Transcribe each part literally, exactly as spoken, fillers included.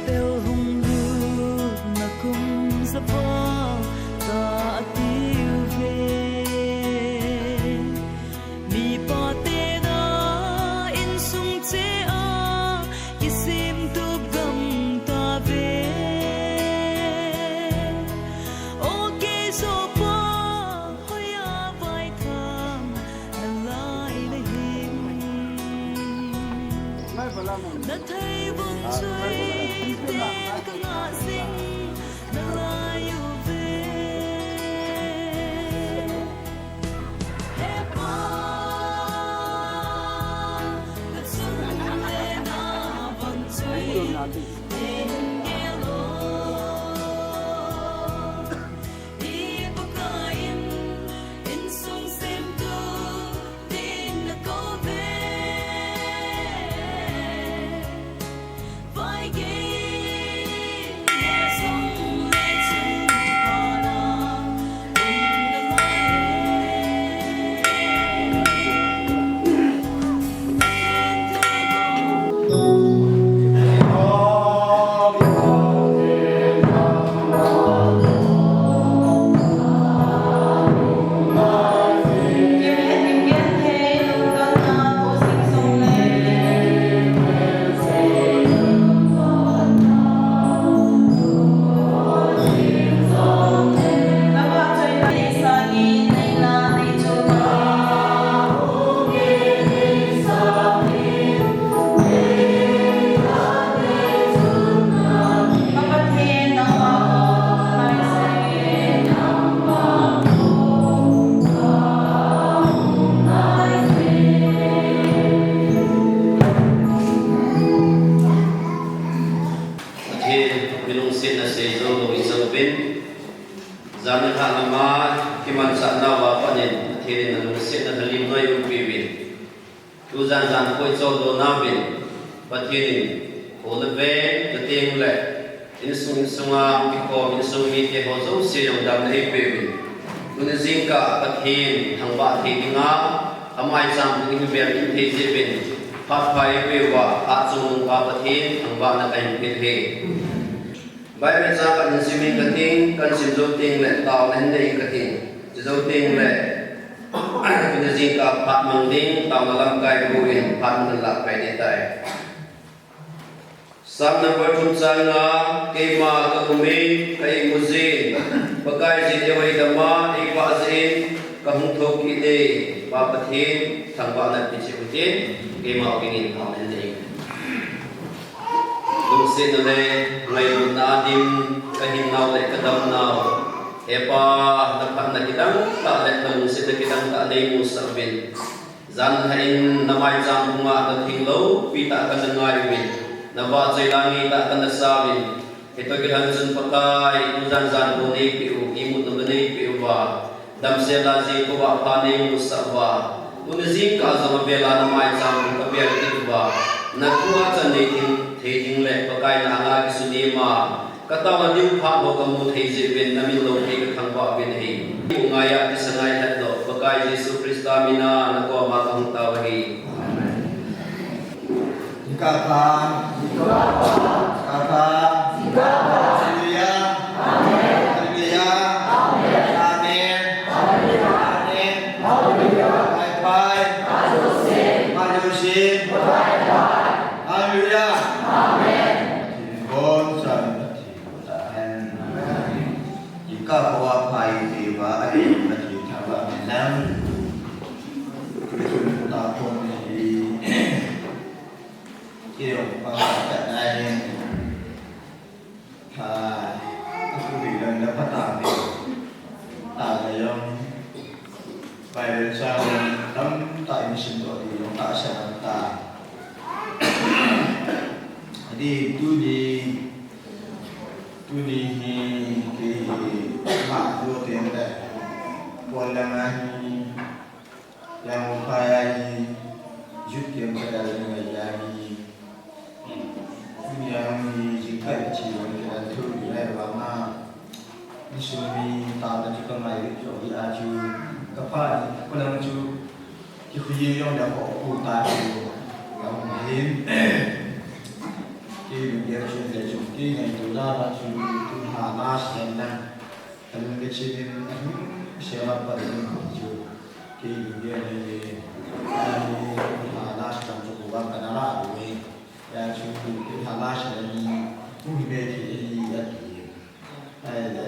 Pel hung lut na kum sapa ta atiu ve. Mipa te na insung che a kisim tup gam ta ve. O kei sopa hoiya vai tham na lai na hin. Na thei vun chui ten ka ngah sing na lai u ve. He Pa, ka chung le na vun chui ten gel o. I Pakai in insung semtu ding na kou ve. Vai gei na song le chung pa la um na lai. Pathen, mi lungsetna seijou lou i chang uvin. Jan le lha lama kimanchah nauva pat in Pathen in na lungsetna na lim noi umpi uvin. Tujan jan koi chol do nauvin, Pathen in kho le veng, na teng le insung insunga kikhom insung mite ho jouse jong damna eipeh uvin. Tuni jingkah Pathen thangvah thei dinga, amaicham ding hin vel in thei jeh uvin, phat pha eipeh uva, phat chung nungva Pathen thangvahna kahin pe e. Bible chang khat hin sim inge kating, kahin sim jou teng le taona hin nei inge kating. Chu jou teng le, tuni jingkah phat mang ding, taona lamkai bu in phat mang lah pai ding tai. Psalm number thum chang nga, keima ka um in, ka imu jin, Pakai jin eihoi dama, eipah jeh in, ka hung thou kit e, Pa Pathen, thangvahna pe cheh uvin, keima dingin amen. Lungsetna le ngailutna a dim, ka hinnau le ka damnau, He Pa, na phatna kidang tah le na lungsetna kidang tah neimusah uvin. Jan lha in na maicham phunga na thing loupi tah kana ngai uvin, na vahchoi la ngei tah kana sa uvin. Hitoh kilhon chun Pakai, tujan jan kho neipeh u, imutna neipeh uva, damsel a jingkah a pha neimusah uva, tuni jingkah jong avela na maicham phung kavel kit uva, na thu a chan nei thei ding le Pakai na anga kisun ima, ka taona ding phat ho kamu thei jeh uvin na min loupi kathangvah uvin ahi. Ngai a kisa ngai lheh lou, Pakai Jesu Christa mina na koma kahung tao ahi. Amen. Jingkah pha. Jingkah pha. Hallelujah. Amen. Hallelujah. Amen. Amen. Amen. Hallelujah. Bye bye. Hallelujah. Amen. Bon chan. Amen. Jingkah pha, pha i ti uva, a i na ti tha uva, amen. Christian ta kon ni. Kei jong pha ta nai. Pha, a ku ri lang na pha ta ni. Ta na jong. Bible chang tamtah i sim doh ding jong tahsan ta. Ati tuni, tuni hi kei hi ma do ten le. Pon lang a hi, yang u phai a hi, youth camp ka dal ngai a hi. Tuni a hi jingkah i chi jong kei a thu i lai vang a. Insung mi taona chu ka ngai u chu hi a chu ka pha ni, ka lang chu kikhui jong le ho pu ta chu ka hung hin. Kei min dia chu le chu Kei ngaito dan a chu, tu lha last dan a, kalung le chim in, ahung sel a pat in chu, kei lung le le, ani, tu lha last dan chu, kou vang kana la lou e. Ya chu, tu lha last dan hi, kou hi me thei e, ati. Ahile,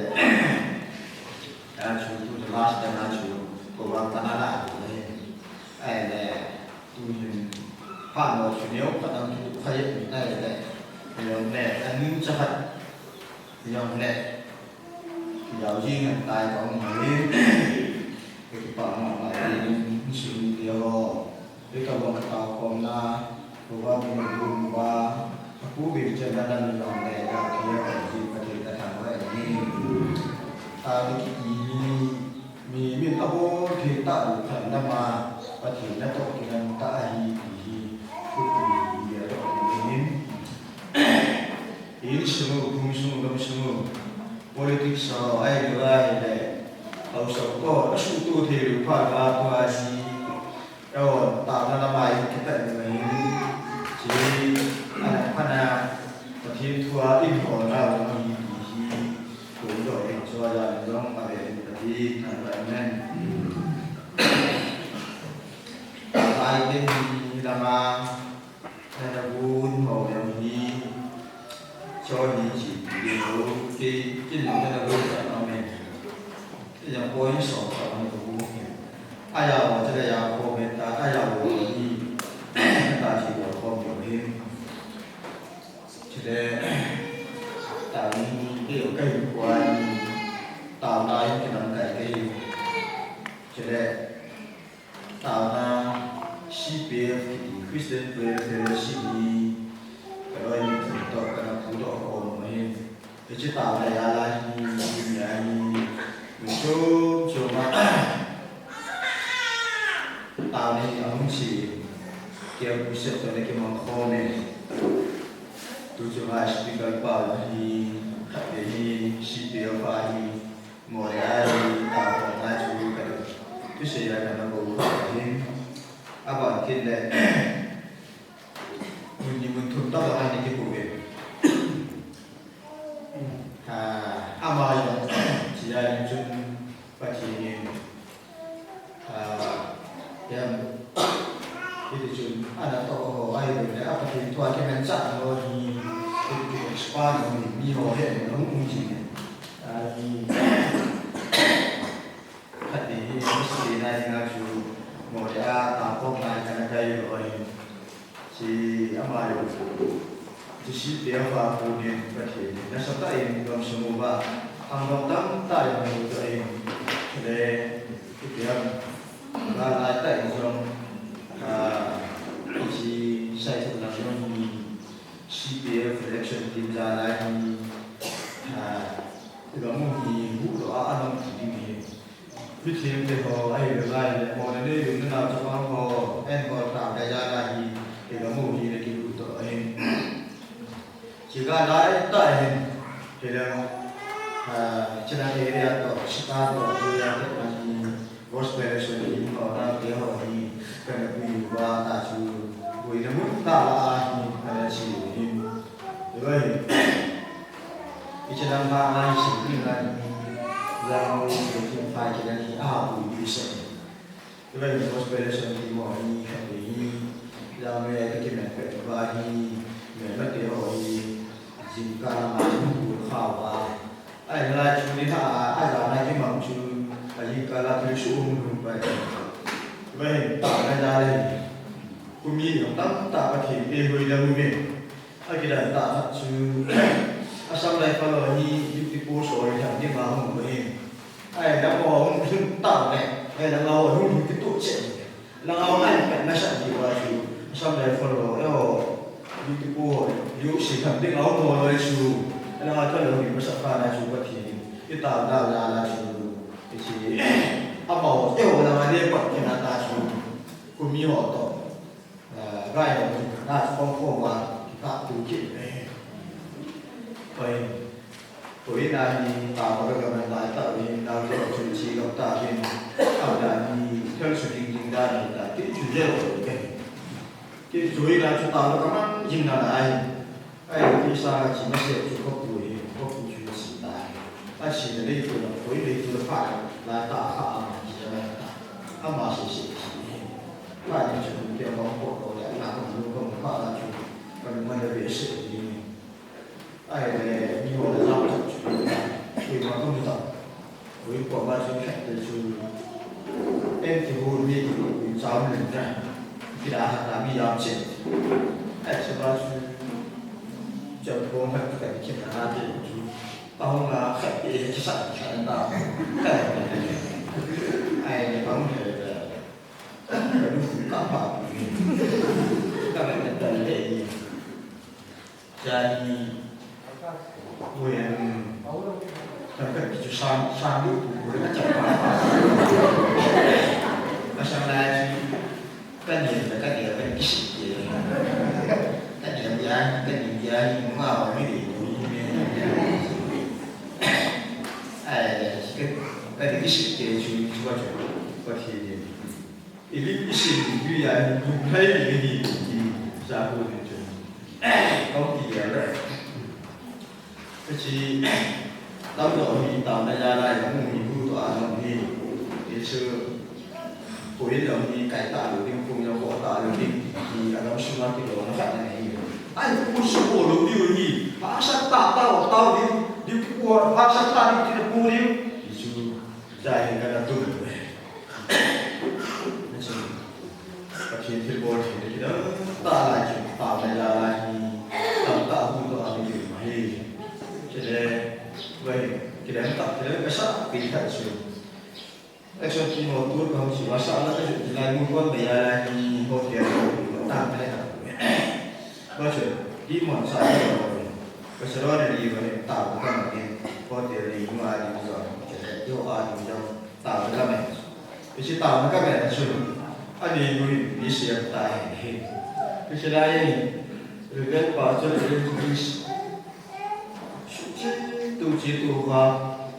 ya chu, tu lha last dan a chu, kou vang kana la lou e. Ahile, tu hin, phat mo chu neo, phat dang chu, tu kha ye, mi na le le, neo le, ani cha khat. Jong le, kidou jing hen tai ka um hi. Ka kipah mama in, insung mite ho. Ka bang ka tao khom na, kou vang ka bun uva. Ka pu bing chen na dan jong le, ka thia ka ji ka thei ka thang va hi. Tao ni kiti hi, mi, min abol thei tah lou khat lama, Pathen natoh kilang tah ahi ti hi, thupi hi, a toh kilang in. Insung u, khosung u, gamsung u, politics ho, ahilou ahile, haosa ho, asuhtoh thei lou phat uva tua hi, eiho, taona lama i kipat ding ahin, chi, ana, ana, Pathen thu a inholna u hi, hi, koi doh ding chu a jong, jong, a ve ding Pathen, thangvah in. Pai ding hi lama, Nana gun ho jong hi, cho ni chi pi ding ho, kei, kei jong nana gun ta na me. Kei jong point som ta na gun hi. Aya wa cha ya ko me ta, aya wa ni. Ta chi wa ko me hi. Chule, ta ni, kei jong kai kwa ni. Ta na jong kei jong kai kai. Chule, Taona C P F kiti Christian Prayer Fellowship hi, ka loi ni thum toh, ka na pu toh ka um ahin. Hiche taona jal a hi, hi, hi, hi, mi chom chom a, taona hi ahung che, kei a pu sep toh le kimang khom e. Tu chunga speaker pa hi, khat ve hi, C P F a hi, Moreh a hi, taona chu ka, thusei a ka na bol u ahin. Aban kit le, mun ni mun thum tabang a ni kipu ve. Ah, ama jong, chi a jong chun, Pathen in, Ah, hiam, hiti chun, ana toh ho, ahilou le, a Pathen thu a kimanchah ho hi, hiti chun expand ho hi, mi ho hi, ana hung um jing e. Ah, hi, khat ni hi, Christian a dinga chu, Moreh a, takhom nai kana kai ho hi. Chi ama jong, chi C P F a konin Pathen in nasatah in gamsung uva, thangvah tamtah in amu toh in, le, ipi ham, galai tah in jong, ah, chi Saikul lang jong hi, C P F election team jal a hi, ah, i gam u hi huhdoh a, anung ti ding hi. Mithengte ho, ahilou le, mo le nei lum nau chapang ho, en bol tah le jal a hi, kei gam u hi le kihuhdoh ahin. Chi galai tah ahin, kei le, ah, Chenna area toh, Sita toh, area toh, ah, hi, Gospel Assembly ho, naote ho hi, kana pui uva ta chu, boina mun tah a hi, kana che u ahin. Tua hi, Hiche lang a ngai sing ding a ni, jang mo, Pathen pha kit a ni, a pui ding seh. Tua hi Gospel Assembly mo ni, khat ni, jang mo, ka kiman pet uva hi, melmate ho hi, jingkah a ngai hung bol kha uva. Ahilai chu ni ha, a jana kimang chu, a jingkah a thilsoh hung lhung pai. Tua hi, taona jal a hi, khomi jong tamtah Pathen in eiho ding umin. Akidan tah khat chu, Assam Rifle ho hi duty post ho lhang ding a hung um ahin. Ahile amaho hung lhung tah le, ahile amaho hung lhung kitoh cheh. Langa hung lhung pet nasat diu va chu, Assam Rifle ho, eiho duty post ho, U C lhang ding a hung ho loi chu, langa thal ho hi masa pha na chu Pathen in, i tao dau la la chu, i chi, amaho, eiho langa le pat kina ta chu, khomi ho toh. Eh, rai ho, na chu kong kho ma, ki ta tu ki. Koi, koi na ni ta ba ga ma na ta ni na ko chu chi lo ta ni. A da ni, thal su ding ding da ni ta, ki chu je lo ke. Ki chu na chu ta lo ka man jing na na ai. Ai, kisa chi masa chu ka pu hi, ka pu chu si ta. A si le lei tu la, koi lei tu la pa, la ta kha a ma chi la ta. A ma si si si. Pa ni chu ke ma ko ko le, na ko lu ko pa la chu. Ka lu ma le be si ni. Ai le, ni ho le la chu. Koi ma ko ta. Ui, ko ba chu khat te chu. En ti hu mi ti ui cham len na. Ki da ha ta mi yam chen. Ai, chu ba chu. Cham ko ha ka ki na ha te chu. Pa hong la khat te ki sa ki sa na. Ai, pa hong le. Ka lu ka pa. Ka le ta le. Jani, ui, em, ka, ka, chu sang, sang lu, lu, lu, ka chapa. Ka sang lai chu, ka ni, ka ni, ka ni, kisi, ka ni, ya, ka ni, ya, ni, ma, wa, ni, ni, ni, ni. Ai, ka, ka ni, kisi, chu, chu, chu, chu, chu, chu, Ili isin, ipi a, ipi hai, ipi, ipi, sa ko ni chu. Kong ti ya le. Kachi, tao do ni, tao na ya la, ya mu ni, mu to a no ni. Ni chu, ko yin lo ni, kai ta lo ni, ko yo ko ta lo ni, ni a lo su ma ki lo na ka na ni. Ai, ko su ko lo ni ni. Pa sa ta ta ta ni, ni ko pa sa ta ni ki ko ni. Ni chu, Jai hi kana tum. Nachu, Pathen thilbol thei le kidang tah lai chu, tah lai la lai hi, tam tah hu to a ni ma hi. Chule, vai, kidang tah, kidang ka sa, pi tha chu. Action ki mo tur ka hung chu, wa sa la ka chu, lai mu kon ba ya lai hi, ho ke, tam lai ta. Ba chu, ki mon sa, ka sa ro ni, ba ni, ta ka ma ni, ho te ni, mu a ni, zo, che, yo a ni, zo. Taona ka be. Hiche taona ka be na chu. Ani nu hin mi siam ta hi. Hiche lai hi. Reverend Pastor Reverend Chris. Suchi tu chi tu va.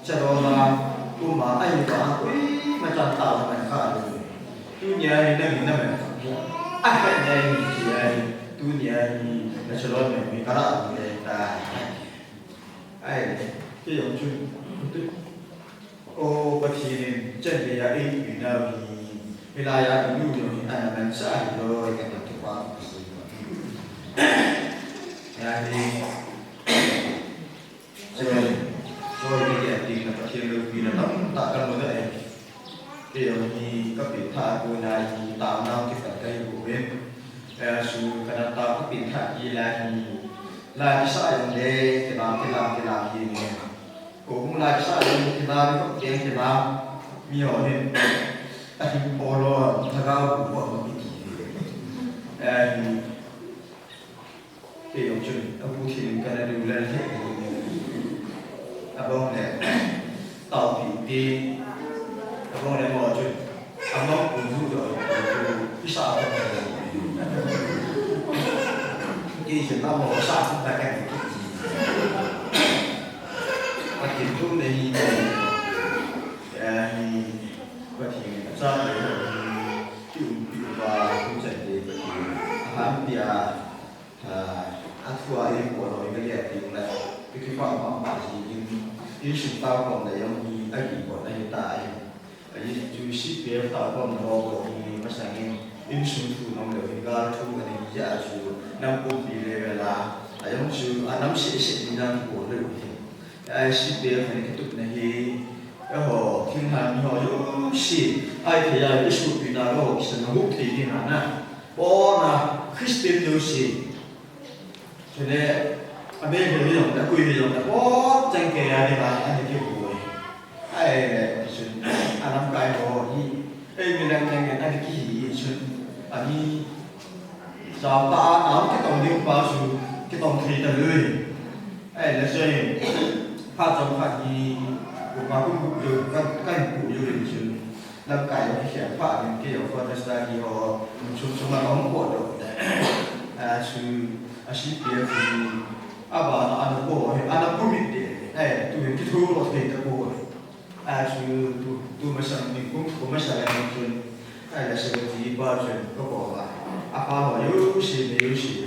Charona. Uma ai va. Ui ma chan taona ka lu. Tunia hi na mi na me. A ka nia hi chi ai. Tunia hi na chalon me mi ka ra le ta. Ai. Ki yong chu. O Pathen in, chan geiya eipui nau hi, hilaiya inu jong hi, ana manchah ahi loi, kati kipa, ya hi, choi, choi kati a ding na Pathen loupina tamtah kamu ahi. Kei jong hi, kapengthah a kona hi, taonau kipat kahi bou ve. Kei jong chu, kana tao kapengthah kit lai hi, lai kisa jong le, kila, kila, kila hi ne. Ko hung lai sa le kila, ko keng kila, mi ho hin. A hin polo, lhagao bu ko ma ki ki. Eh, ke yong chun, a bu thi ning kana du le le. A bong le, tao pi pi. A bong le mo chun. Among ku ju do, ku isa ko. Ki se ta mo sa ta ka. Pathen thu nei ni. Ya ni. Pathen cha ni. Ki um ki ba ku cha de Pathen. Ahan pia. A, a thu a i ko lo i ka lia ti u la, i ki pa ma ma ji in, i sum tao kom la yong i a ki ko na hi ta i. A i ju si pe tao kom na ho ko i ma sa nge, in sum thu nong le i ga thu ka ni ja chu, nam kum pi le ve la, a yong chu, a nam se se ni nam ko le u hi. Ai, si pe kha ni kitup na hi, a ho, thing han ni ho, yo, si, ai, thei a, i su pi na ho, kisa na hu thei ni na na. Pona, Christian yo si. Chule, a me he yo, a kui yo, a po, chang ke ya ni ba, a ni ki bu. Ai, le, sun, a lam kai ho, ni, ei, mi lang lang, a ni ki hi, sun, a ni, Chao ta a, nao kitong ding pa chu, kitong thei ta lui. Ai, le sei, phat chom khat hi, upa kum kum yo, kan, kan pu yo rin chun. Lamkai yo hi siam pha ding ke yo, Father's Day hi ho, chum chum a nong ko do. A chu, a si pia chu, a ba na, a na ko, a na pu mit de. Ai, tu ki thu lo thei ta ko. A chu tu, tu masang ni kum, kum masang ni chun. A la se ti pa chun ko ko ba. A pa ho yo si ni yo si.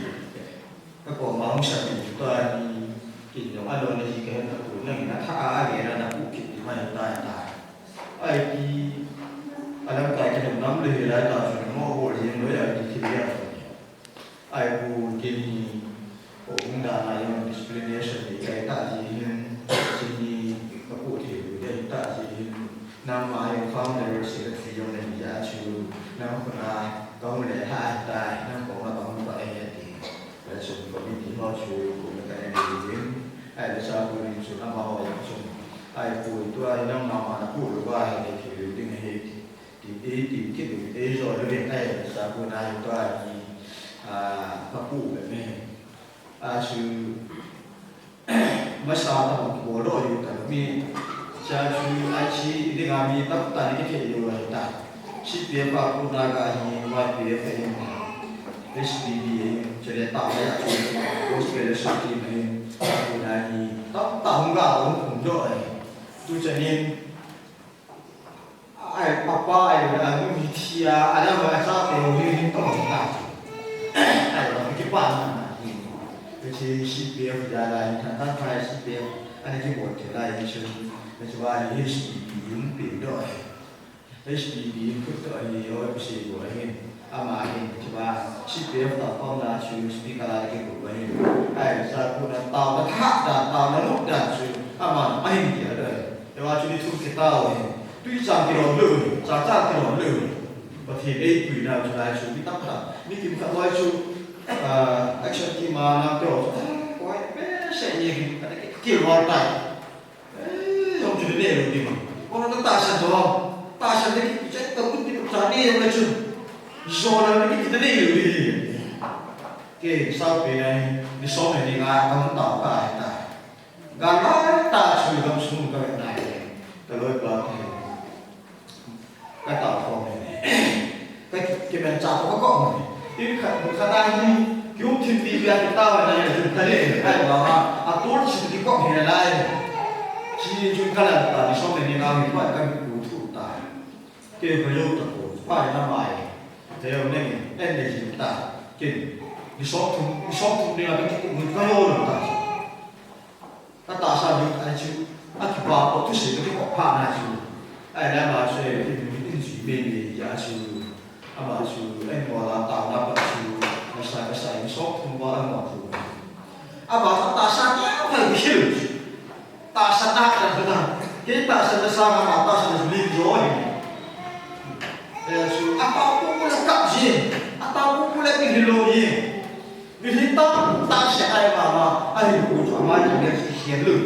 Ka koma hung sat in tua hi, kin jong alou na hi ka het na pu, nang in atha a, a gel a na pu kit ding mai tai tai. Ai ti, alamkai ka nam nam le hi lai ta chu na mo bol jing loi ai ti thil ya. Ai pu kin hi, o hung dan a jong disciplination ni kai ta ji hin, kin hi, ka pu thil dei ta ji hin, nang ma jong founder secretary jong na hi ja chu, nang khun a, ka hung le ha tai, nang koma ka hung pa e ti. Election committee ho chu kum le ka en ding. Ai le sa pu ni chu amaho jong chu. Ai pu tua hi nang mama na pu lou va he le thil ding he ti. Ti ti ti ti ti jo le ai le sa pu na hi tua hi. A, pa pu le me. A chu masa ta bol lo yu ta mi. Cha chu ai chi ding a mi tam ta ni ke yu ta. C P F a pu na ga hi Y P F a hin. H P B a hin. Chule ta ya chu. Gospel Society a hin. Pu na hi. Tam ta hung ga hung hung jo ai. Tu cha ni. Ai, papa, ai, anu hi thia, ana ma sa te ho hi hin to ta. Ai, ma ki pa na na hi. Ke chi C P F da la hi, tha ta C P F, ani ki bol te la hi chu. Ke chi ba hi H P B in pe do. H P B in put to hi, o, pe se go hi. Ama hin, chuba, C P F ta pom na chu speaker la ke bu ba hin. Ai, sa ku na tao na tha da, tao na luk da chu. Ama, ma hin dia da. Te wa chu ni thum ke tao hin. Tui chang ke lom lu, cha cha ke lom lu. Pathen ei pui na chu lai chu ni tam khat. Ni kim khat loi chu, ah, action team a na te o chu. Koi pe se ni hin, ka ke ke loi tai. Eh, jong chu ne lo ding. Ko na tahsan to. Tahsan le ki che to kun ti cha ne lo le chun. Zo na le ki ne lo ding. Ke sa pe na ni so me ni nga ka ta ka ai ta. Ga na ta chu gam sung ka na. Ka loi pa ta. Ka ta ko ne. Ka ki, ki men cha to ka ko ne. Tin kha, kha na hi, ki um thin ti bia ki ta na ya tin ta le, ai wa ma, a tur chi ki ko ne lai. Chi ju ka la ta ni so ne ni na mi pa ka mi ku thu ta. Ke ko yo ta ko, pa na mai. Te yo ne ni, en ne ji ta. Kin, ni so thum, ni so thum ni a ki ku ka yo lo ta. Ka tahsa ding ai chu, a kipa ko thusei ka kikop phat na chu. Ai le ama chu, in, in chu me me ya chu. Ama chu, en mo la ta na pa chu, na sa ka sa in so thum ba an mo chu. Ama ka tahsa ka pa ki chu. Tahsa na ka na. Ke tahsa na sa ma tahsa na lin jo hi. Eh, chu, a pa ko ko la ka ji. A pa ko ko la ki lo hi. Mihem tamtah se ai mama, ahi ku chu amai chu le si hian lu.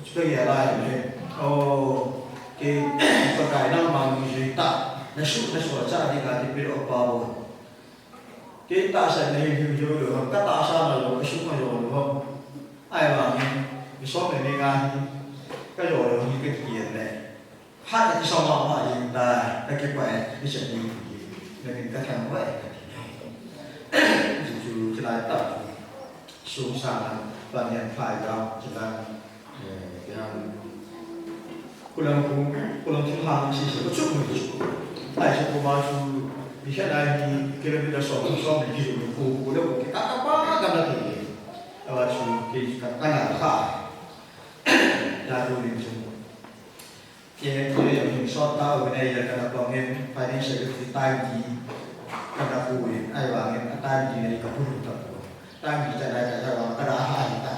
Chu ka ya lai le. O, ke, Pakai nangma nung jui ta, na su, na su cha ding a ti pil o pa bo. Ke tahsa na hi hiu hiu lu, ka tahsa na lo, ka su na lo lu. Ai mama, mi so me ni nga hi, ka lo lo ni ka ti le. Hat ka kisong ma ma jing ta, ka kipah e, ni chet ni ki, na kin ka thang vai ka ti. Chu chu chu lai ta. Sung sang an, pan yan phai dau, chu lai, eh, yan. Kulang kung, kulang thil hang si si, ka chuk mu chu. Ai chu ko ma chu, mi khat ai ni, kilometer song, song ni ki chu ku, ku le ku, ka ka pa ka na ti. Awa chu, ki ka ka na kha. Da ku ni chu. Ke, ke, jong hin sot ta, u nei ya kana pang hin, financial secretary time di, kana pu in, ai vang hin, a time di nei ka pu ta pu. Time di cha nei ka cha vang, kana ha hin ta.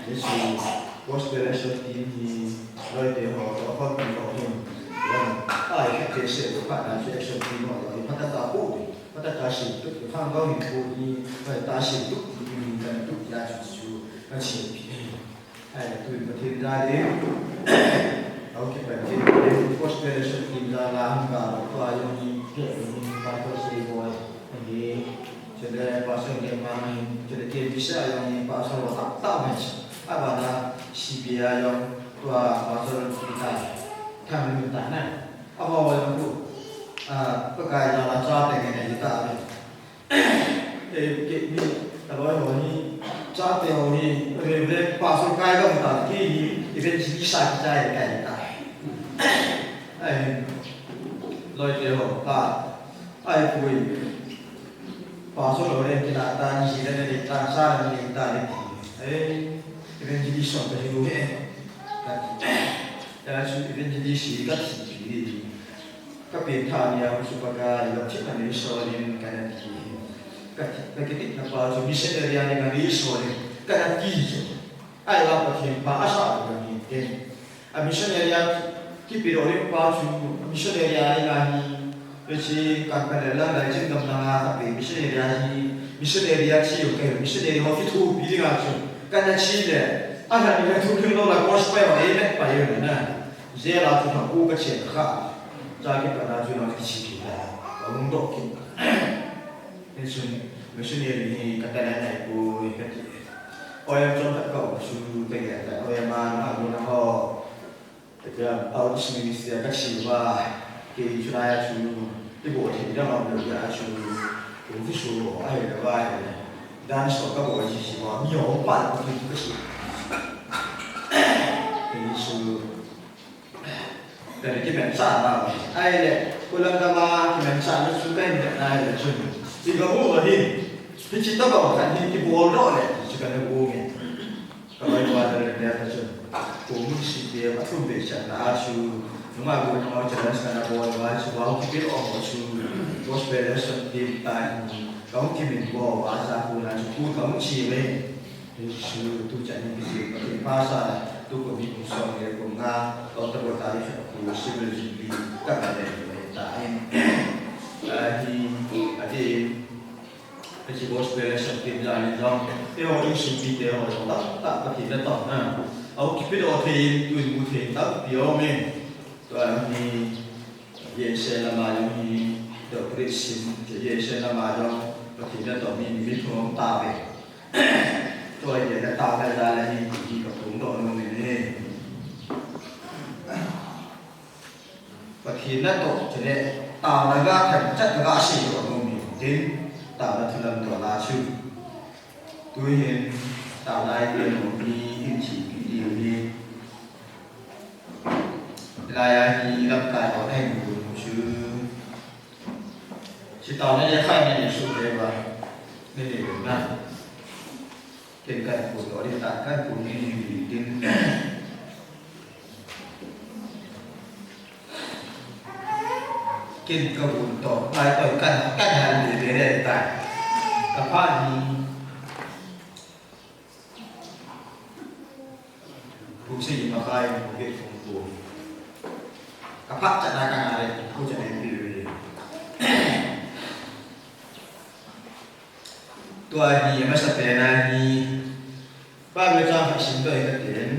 Jesu, gospel action team hi, loi te ho, to khon pi ho hin. Yan, ai, ke, ke se, to pa na, action team ho, loi, pa ta ta pu, pa ta ta si, tu, tu, khang ko hin pu ni, pa ta si, tu, tu, ni, kana tu, ya, chu, chu, ka si, pi. Ai, tu in Pathen ja ding. Au ki Pathen ja ding. Gospel Association team ja la hung ka lo tua jong hi, ke jong hi, Pastor Sei Boy. Hi, chule Pastor Nge Ma hi, chule T B C a jong hi, Pastor wa tap tap mai. A ba na C B A jong tua Pastor Peter. Thang ni ta na. A ba wa jong ku. A, Pakai ja la cha te nge ne ta ni. Eh, ke ni, ka loi ho ni, chate ho ni, Reverend Pastor Kai Gam ta ki ni, evangelist sa ki chai kai ta. Ai, loi te ho, pa, ai pui. Pastor lo le kila ta ni si le le ta sa le ni ta le ti. Eh, evangelist song ka hiu he. Ka ti. Ya chu evangelist si ka ti. Ka pen tha ni a chu pa ka i la thi ka ni so ni ka na ti. Ka ti, ka ti na pa chu missionary a ni ka ni so ni ka na ti chu. Ai la Pathen pa a sa lo ni te. A missionary a kipe doh ding pa chu, a missionary a ding ahi, hiche kan ka le la, lai chin gam dang a kha pe missionary ahi, missionary a che u ka hi, missionary ho kithopi ding a chu, ka na che le, a hlan le thu lhing lou la gospel ho ei vet pai u na. Jail a chu lha u ka che kha, cha kipat na chu na kiche kit a, ka hung doh kit. Hichun, missionary hi ka talent ahipoi ka ti. Oi, chom khat ka um chu ka gel ta. Oi, ama, ama, ama ho. Ka ti a, outreach ministry a ka che uva. Kei chu lai a chu, i bol thei ding a um lou a chu. Kung fu su, ahile, ahile. Dance ho ka bol chi chi uva. Mi ho pa ka tu ka che. Kei chu, Ka le kimanchah na. Ahile, kulang kama kimanchah na chu ka hin na ahile chun. I ka mu hi. Hiche tabang khat hi kibol doh le, chu ka na mu nge. Ka bai wa da le le ta chun. Ko mun si te, a thum be chan na a chu. Nunga bu na ma challenge ka na bol wa chu, wa kipe o mo chu. Gospel lesson team ta hi. Ka hung kimin bol wa sa ku na chu ku ka hung chi ve. Jesu tu chan ni kisi, Pathen pha sa, tu kum hi kum som le kum nga, October tarik khat a khu Silver Jubilee, ka ka le le ta in. A hi, a ti, a chi gospel a sap ti la ni jong, te ho in sum pi te ho jong, ta, ta, Pathen na ta na. A ho kipe doh thei in, tu in mu thei in, ta pi o me. Tua hi, J S A lama jong hi, doctorate sim, J S A lama jong, Pathen natoh mi, mi thum ta ve. Tua hi, natoh na jal a hi, hi ka phongdoh nom in ahi. Pathen natoh, chule, taona ga themchat ga seidoh nom in, tin, taona thu lam doh la chu. Tuhin, taona i pe nom hi, in thi pi diu hi. Hilai a hi lamkai ho nahin gon u chu. Chutah le le khai ni su le ba. Ni le na. Ken kan pu lo di ta kan pu ni ni din. Ken ka gon to. Lai to kan kan han le le ta. Ka pha ni. Pu sei ma kai pu ke pu pu. Ka phat chan a ka nga le, pu chan a pi le. Tua hi, a masa pen a hi. Bible chang khat sim doh ka tin.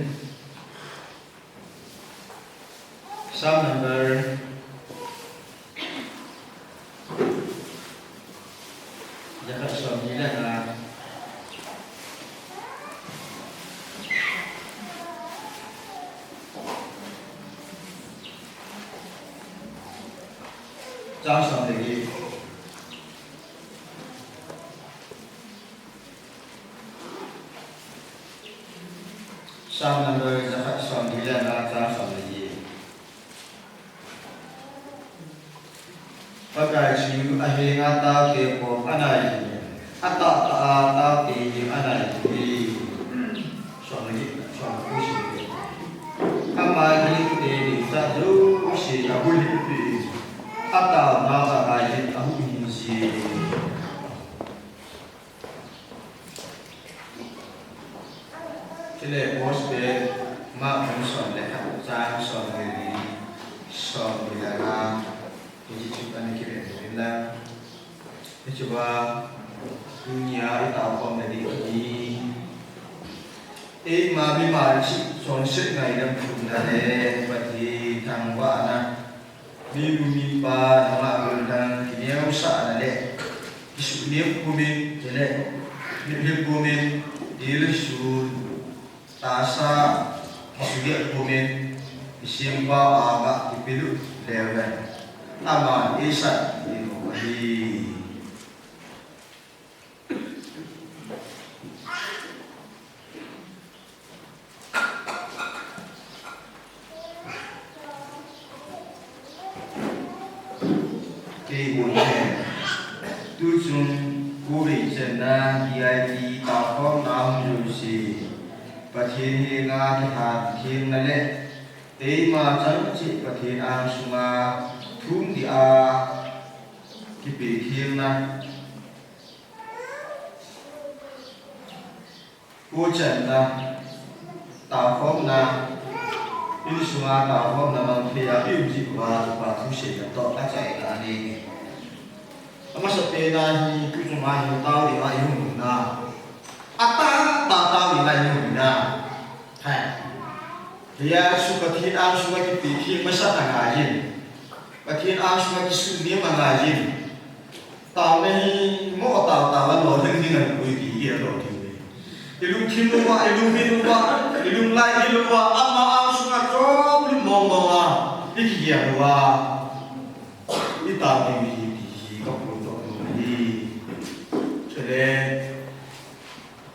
Psalm number, jakhat som ni le nga. Chang som le get. Psalm number jakhat som ni le nga, chang som le get. Pakai chu ahenga taote kom anai jin, atahtah a taote jong anai jin ahi. Som le get, som le ko sim le. Ama ginte ding chan jouse abulhit peh in, ataona banga jin ahuhhing jin ahi. Chule Gospel Mark bung som le khat chang som le li, som le nga, hiche chu ana kiven uvin lang. Hiche a, tunia i tao khom na ding hi. Eima mimal chonset ngaidam thumna le Pathen thangvahna. Mibu mipa nungah gollhang kineosahna le kisuhnem pumin, chule mitlhi pumin, tilsun, tahsa kisuhgel pumin, kisempau anga kipelut leu hen, aman eisat ding ahi. Kei gon e. Tuchung, Channa G I T taokhomna hung jouse Pathen henga kihan thengna le eima chang cheh Pathen angsunga thum dia kipe thengna. Pu channa taokhomna, insunga taokhomna mang thei a i um jeh uva, tupa thuseina toh achaina anei. Amasapen a hi, tuchung a hi tao dinga i um na. Atah tah tao dinga i um na. Hai. Hiche chu Pathen angsunga kipe theng masat angaiyin. Pathen angsunga kisunem angaiyin. Taona hi mo tao tao a lolhing ding ahi ti hi gel lou ding ahi. I lungthim uva, i lunggel uva, i lunglhaigel uva, ama angsunga chomlut mong mong a i kigel uva i tao ding ahi ti hi ka phongdoh nom ahi. Chule,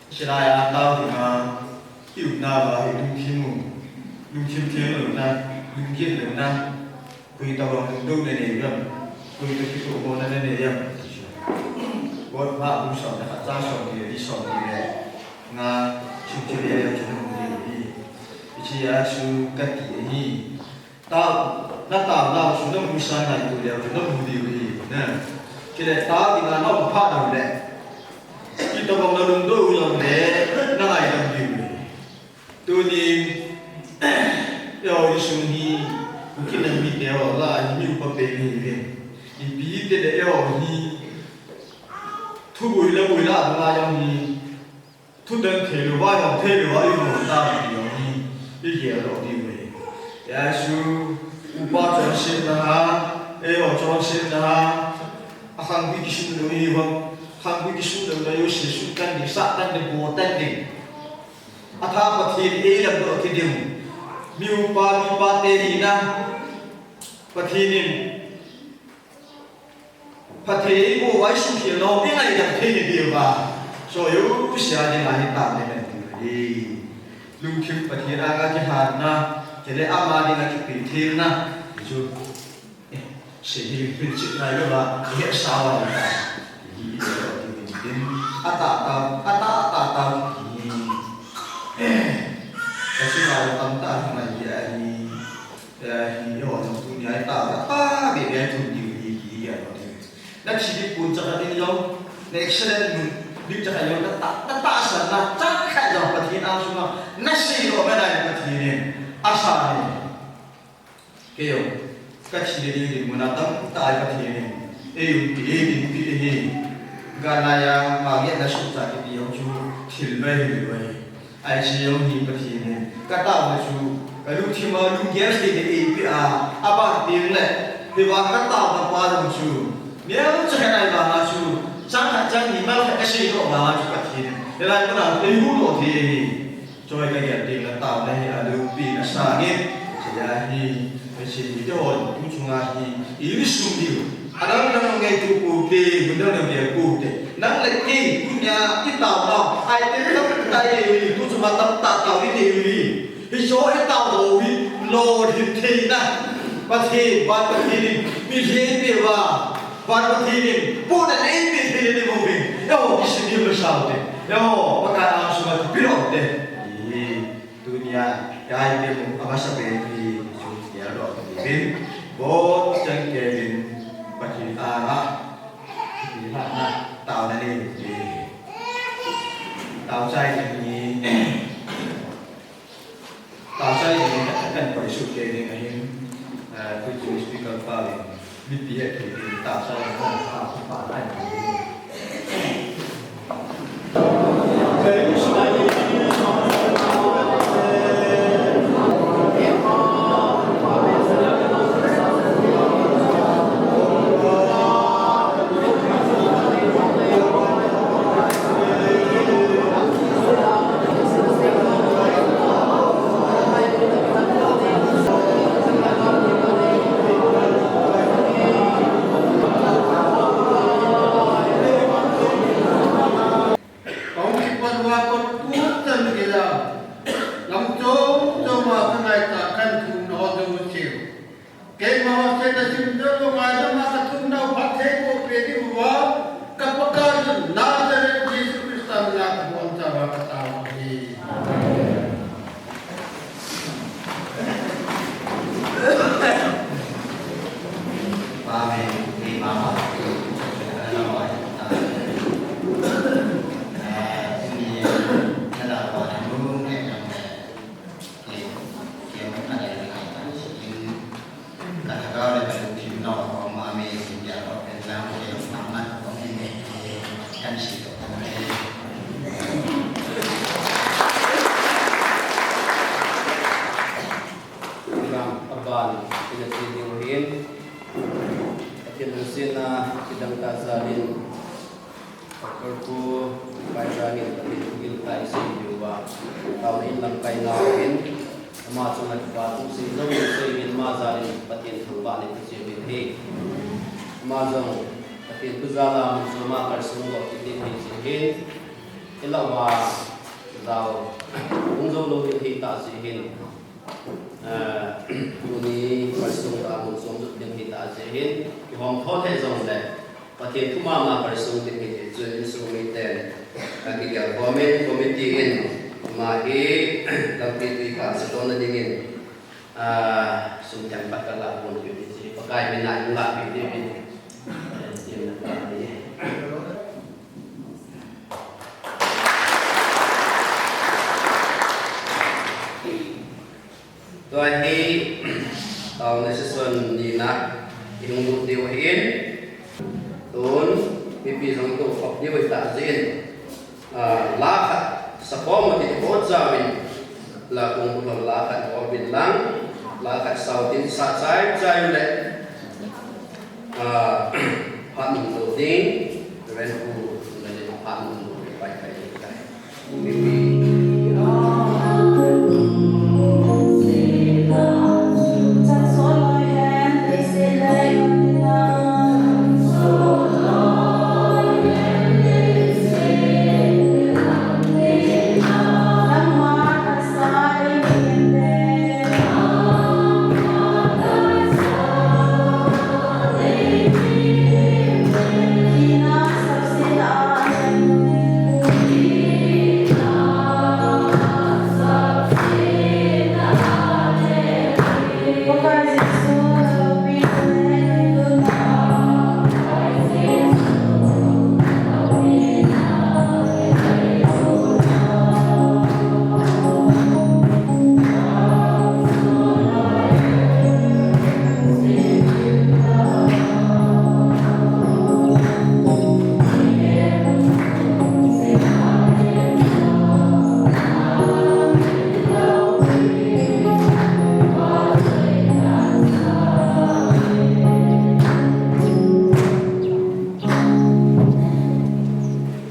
Chulai a tao dinga i umna uva hi lungthim u, lungthim theng louna, lunggel louna, koi tobang lungdou nanei uvem, koi toh kitohmona nanei uvem. Kotbah bung somle khat chang somni le li, somni le nga sung chu ve leu chun namu ding ahi. Hichea chu kati ahi. Tao, na taonau chu namu sah ngaito leu chun namu diu ahi, na. Chule tao dinga na um phat uleh, itobang na lungdou u jongle na ngaidam diu ahi. Tunin, eiho insung hi, Kuki nam mite ho lah a hi mi upa pen ihiuvin. Ipi hile eiho hi, thuboi le boi lah a banga jong hi, thutan thei louva, jong thei louva i um tah ti jong hi i gel doh diu ahi. Hijeh chun upa chonsetna ha, eiho chonsetna ha, akhangpi kisun lou hi vang, khangpi kisun louna jouse sut tan ding, sat tan ding, bo tan ding. Atha Pathen in eilamdoh kit ding. Mi upa, mipa te hina Pathen in phatthei eiboh uva, eisuhkhel nau, eingaidam thei na diuva, soh jouse a dinga hi tao le nati ahi. Lungthim Pathen anga kihanna, chule ama dinga kipe thengna, ti chu, eh, sei hi lungthim cheh ngai louva, ihetsau ahi ta. Hi, hi, hi, hi, atah tah, atah tah tah, hi. Eh, ka chunga tamtah ngai hi ahi. Eh, hi, eiho jong tunia i tao tah beh beh a i thum diu ahi ti hi gel lou ding. Na thi ding pon chakhat in jong, na accident mun ding chakhat jong, na tah, na tahsanna chang khat jong Pathen angsunga na seidoh man a Pathen in asang e. Kei jong ka thi ding dinmun a tamtah a Pathen in eiumpi, eidinpi ahi. Gal laiya ma ngetna suhcha kiti jong chu thil beh hilou ahi. Hiche jong hi Pathen in ka taona chu, ka lungthim a lunggel theina eipeh a, aban teng le, hiva ka taona pa jong chu, neocha khat ahi vanga chu, chang khat chang ni mal khat ka seidoh vanga chu Pathen in hilai muna eihuhdoh thei ahi. Choi ka gel teng le taona hi alungpi na sangin, hiche a hi, hiche hi keiho tu chunga hi, i insung diu. Adang dang ngaito poute, mun dang dang gel poute. Nang le kei, tunia i taonau, ahi te tamtah i nei u hi, tu chunga tamtah tao i nei u hi. Hiche i taonau hi, lolhin theina Pathen, van Pathen in, mihem peh uva, van Pathen in, pohnat eipeh theina ding uvin. Eiho, kisim diu masang ute. Eiho, Pakai angsunga thupeh lou ute. Hi. Tunia, ka ite mu, amasapen hi, chu, gel doh kit uvin, bou chang kei uvin, Pathen anga, Pathen anga, taona nei ute. Tao chai ding hi, tao chai ding hi, ka, ka, kan koi suh kei ding ahin, eh, tu chu speaker pa uvin. Mipi hetthei ding tah sa, tah sa, tah sa, tah sa. Kong kipat uva kon tutan kila. Lam chom chom a ka ngaichat kan thumna ho jong u cheu. Keima ho seh na sim jong u ngaidam a ka thumna u phatthei boh peh diuva, ka Pakai u Nazareth lamkai nau hin, ama chunga kipa thu sei jong sei hin, ama jal in Pathen thangvah nei kachi uvin ahi. Ama jong Pathen thu jal a mun chom a kalsong doh kit ding ahi jeh hin, ilah uva jao hung jou lou ding ahi tah jeh hin, ah, tuni kalsong doh a mun chom jut ding ahi tah jeh hin, kihom thon lheh jongle, Pathen thu mama kalsong ding ahi ti chu insung miten, ah, kigel khom in, committee in ama hi lampi tui khat se tona dingin, ah, sum themkhat kalah pon uvin ti chu Pakai min a in lah pi uvin. Tua hi, taona session nina ihung lut diu ahin, tun mipi jong itoh khop diu ahitah jeh in, ah, la khat sakhom u ti bou chauvin, la kong pu la khat bol uvin lang, la khat sao tin sa chai chai u le, ah, phat nung lou ding, Reverend Pu, nung le phat nung lou ding, pai pai ding tai.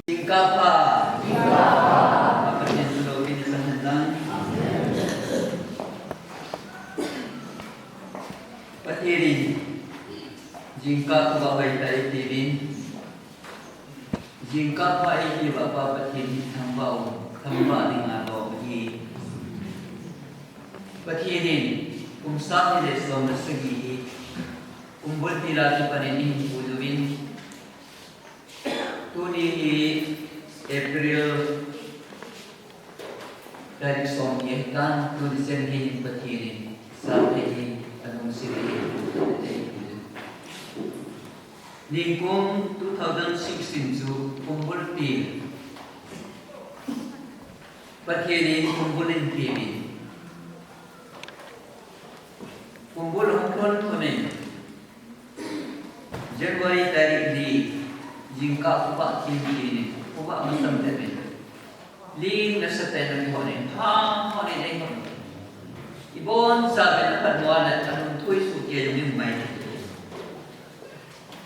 Jingkah pha. Pathen thu lou in i san hen lang. Pathen in jingkah pha uva hoitah in eiti uvin. Jingkah pha eiti uva Pa Pathen hi thangvah u, thangvah dinga lom ahi. Pathen in kum sang ni le som le sagi hi kum bulpi la kipan in eihin pui uvin. Tuni hi April tarik som ni ahitan, tuni chan hi Pathen in Sunday hi alungset in eipui. Ningkum two thousand sixteen chu kum bulpi Pathen in kum bul eihin peh in, kum bul ahung lhon lhon in, January tarik li, jingkah phabep thim thim in, phabep masang tah in, ling nasatah in ahung lhon in, hang hon in ahung lhon in. Ibonchauvin aphatmo le alungthim soh kei jong imu mai.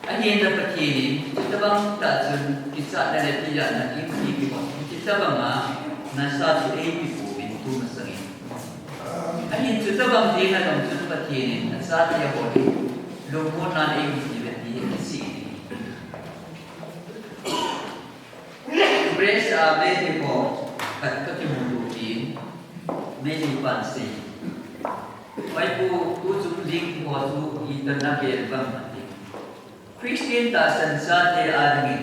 Ahinla Pathen in, chutabang tah chun, kichatna le tijatna kimti kihot, chutabang a nasa chu eipe pouvin tu masang in. Ahin chutabang teng a jong chun Pathen in, achate ho hi lungmonna eihin pe uve ti hi kisei in. Grace Ave hi ho khat kakimu lut in, Meitei pan sei. Oi pu, tuchung ding ho chu itobang a gel vang ati. Christian tahsan chate a dingin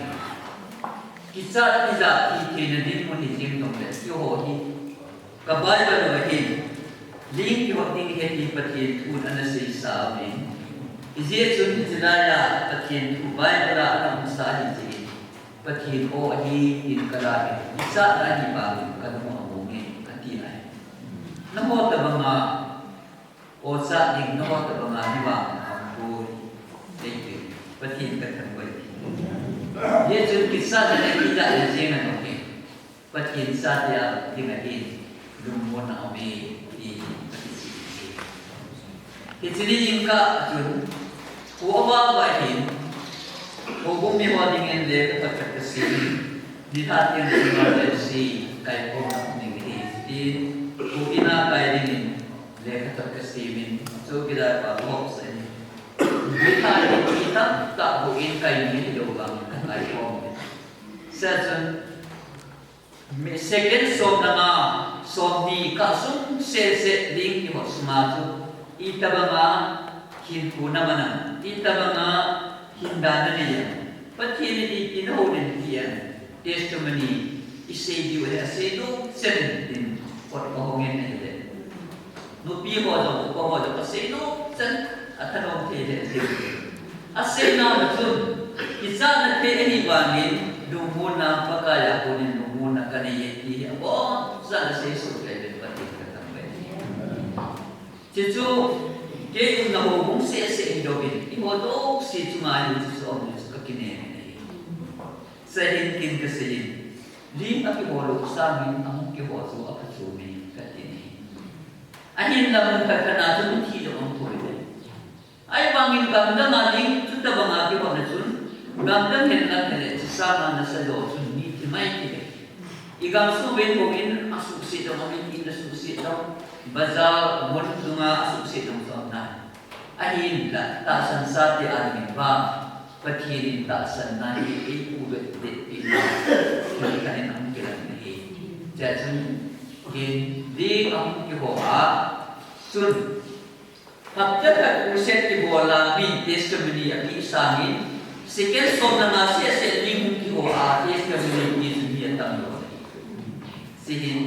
kichat tijat thi theina dinmun hi jeng jongle, keiho hi ka Bible uva hin ling kihot ding ahi ti Pathen thun ana seisa uvin. Hijeh chun hiche laiya Pathen thu Bible a ana umsa ahi jeh in Pathen aw ahi tin ka la in, kichatna ahi vangin ka lung a mong e, ati ahi. Nangho tobang a, aw chat ding, nangho tobang a, hivang a um poi, eiti. Pathen ka thangvah e. Hijeh chun kichatna le tijatna jeng a um e. Pathen chate a ding ahin, lungmonna aume, ti Pathen in. Hiche ni jingkah a chun, kho ava uva hin, houbung mi ho dingin lekha khat khat kasem in, nilhah teng emergency kaikhomna um ding ahi, tin, Pu ina kai dingin lekhathot kasimin, chowkidar pa hop sa in. Mithai in mi tamtah bu in kai ni hilou vang kakai khom in. Sachun, mi second som le nga, som ni kasung sese ling kihot sunga chu, itobanga hinkho namanam, itobanga hindan nanei em. Pathen in ipi nahoulim ti em. Testimony isei diu ahi, asei nom chan in kot kahong in ahile. Nupi ho jong, upa ho jong, asei nom chan, athanom thei le thei. Asei nom chun, kichatna thei ahi vangin, lungmonna Pakai a konin lungmonna kanei e ti hi aboncha'n asei soh kei le Pathen kathangvah e. Chuchu, kei umna houbung sese hilou in, eiho jouse chunga hi chuchu aum chu kakinem in ahi. Sahin kin kasei in, ling akiho lou sangin ahung kiho chu aphachom e kati in ahi. Ahinla mun khat khat na chu mithi jong aum thou e. Ahivangin gamdang a ling chutobanga kihotna chun, gamdang hen lang hile, chusanga nasa jo chun mithi mai ti e. Igam sung uvin houin asuhset jong, amin in asuhset jong, bazar mun dunga asuhset jong chu aum nai. Ahinla, tahsan sate a dingin vang, Pathen in tahsanna hi eipuidoh dehpeh na, thil khat in ahung kilang in ahi. Chuchun, ling ahung kiho a, chun, hapta khat crusade kibol a, mi testimony apeh sangin, second som le nga sese ling hung kiho a, testimony pe chu mi atam lou ahi. Chuhin,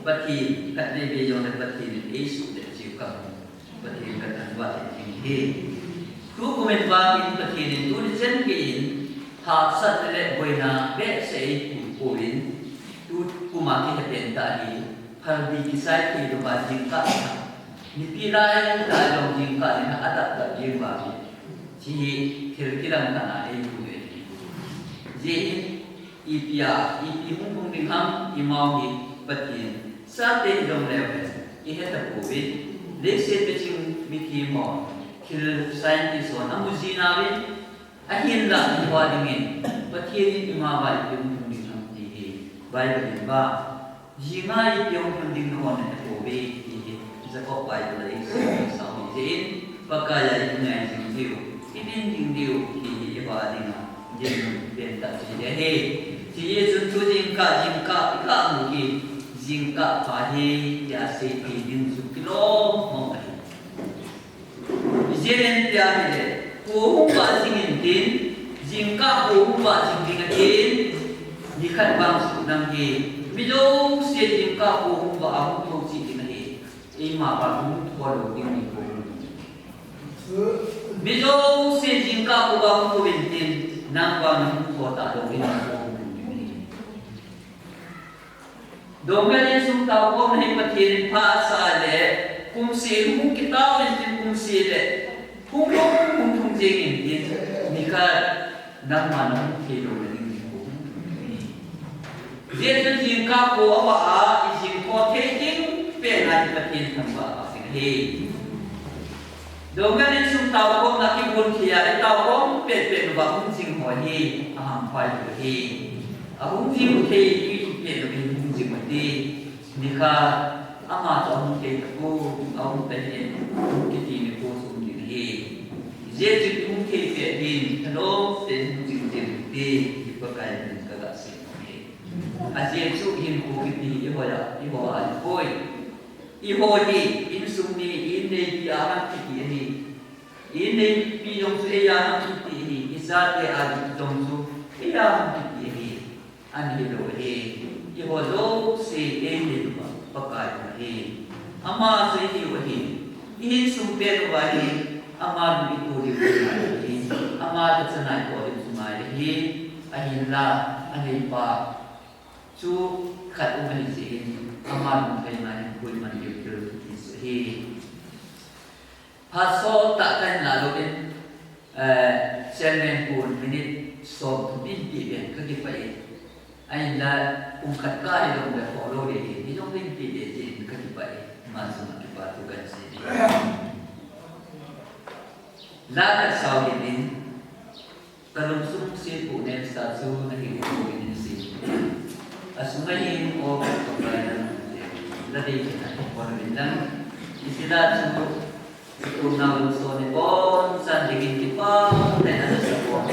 Pathen, khatvei vei jongle Pathen in eisuhdet jiu kamu. Pathen kathangvah in ahi. Tukum in vangin Pathen in tuni chan geiyin hahsatna le boina behseh eipui poi, tukum a kihe pen tah hi, phalbi kisai thei louva jingkah, nipi lai tah jong jingkah in adap dap jeng uva hi, hiche hi thil kilang khat a eipui ahi. Hijeh in, ipi a, ipi hung lhung ding ham, imau hi Pathen sate hijongleu hen, ihe tapouve. Leiset miching mithem ho, thil scientist hon amu ji nauvin, ahinla eiho a dingin Pathen in imau a ipi hung lhung ding ham ti hi Bible in vang, jinga ipi hung lhung ding nahon nahe pouve ti hi Jacob Bible a eisei sa u hijeh in, Pakai a ingai jing diu, inin jing diu ti hi eiho a dinga dinmun pen tah chu ahi. Hijeh chun tu jingkah, jingkah ikah mu hi, jingkah pha ahi tia seipeh ding chu kilom mong ahi. Ijeh inem tia ahile, kho hung vah jing intin, jingkah kho hung vah jing ding ahin, nikhat vang suhnang hi, mi jouse jingkah kho hung vah a hung thou cheh ding ahi. Eima vang hung thou lou ding nikho hung. Mi jouse jingkah kho vah hung thou intin, nang vang hung thou talou ding nikho hung ding ahi. Dongel insung taokhomna hi Pathen in pha asah le, kum seh hung kitao intin kum seh le, hung lhung hung lhung jeng intin, nikhat nangma nahung thei lou nading nikho. Hijeh chun jingkah kho avah a, ijing kho thei ding pen a hi Pathen thangvah a ding ahi. Dongel insung taokhomna kibon thei a, itaokhom petpet uva hung jing ho hi, ahangphai u ahi. Ahung jing thei, ipi pet uvin hung jing u ati. Nikhat, ama chu ahung thei tapon, ahung thei in, hung kiti nikho chu um ding ahi. Hijeh chun ihung thei pet hin, thalom tah in hung jing jing u hite, ti Pakai min in kaga sei nom e. Ajeh chu hinkho kiti hi eiho a, eiho a ahipoi. Eiho hi, insung mi, in neipi a ham kiti ahi. In neipi jong chu eia ham kiti ahi. Ijate a jong chu eia ham kiti ahi. Ahilou ahi. Eiho jouse einei uva Pakai ahi. Ama chu ihiu ahi. Ihinsung pet uva hi, ama lung ito diu chu ngai ahi. Ama lhacha nai toh diu chu ngai ahi. Ahinla, aneipa chu khat um ahi jeh in, ama lungthim a hin koiman diu thil kiti chu ahi. Phat sottah kahin lah lou in, eh, chairman pun minute somthum in peh pen kakipah e. Ahinla pung khat kah hilou le khoh lou ding ahi, hijongle in peh ding jeh in kakipah e. Ama chunga kipa thu kahin sei e. La khat sao hih in, Kalungsung sepoh nesa chu nahinkho in sei. Asunga hin o Pakai nang Nadei kina kipon vin lang. Isila chu, situ na lungso ni pon, san dingin kipon, tena sa sa pon.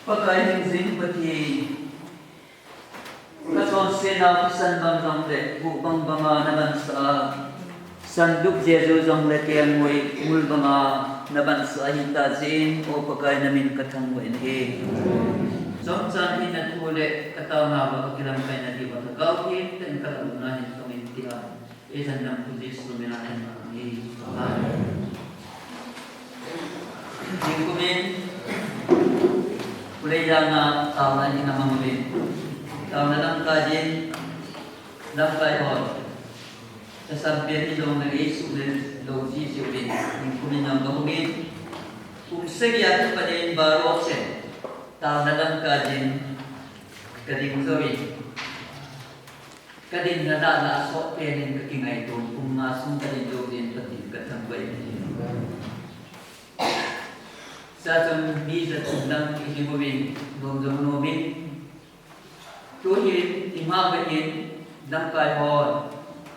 Pakai hingjing Pathen, kachonsetnau kasan bang jongle, guh bang banga nabansah a, sandup jeju jongle kengoi mul banga nabansah a, hita jeh in, O Pakai, namin kathangvah in ahi. Chomchan hinna thu le kataonauva kakilamkaina diuva Lhagao Theng tah in kalhagupna hin kamin tia. Eijan lampu Jesu mina in amen. Amen. Ningkum in, Pu Leijang a taona in amang uvin. Taona lamkai in, lamkai hon. Tasam pen in dong na ei su le lo ji ji uvin. Ningkum in nang ka hungin. Kum sagi a kipat in baro chen. Taona lamkai in, kading jouvin. Kadinna lah lah soh pen in kakingaito, kum nga sung kadin jou din Pathen kathangvah in. Sa chun mi ja chun dang ihi uvin, nom jong nom in. Tuhin, ima vah in, lamkai hon,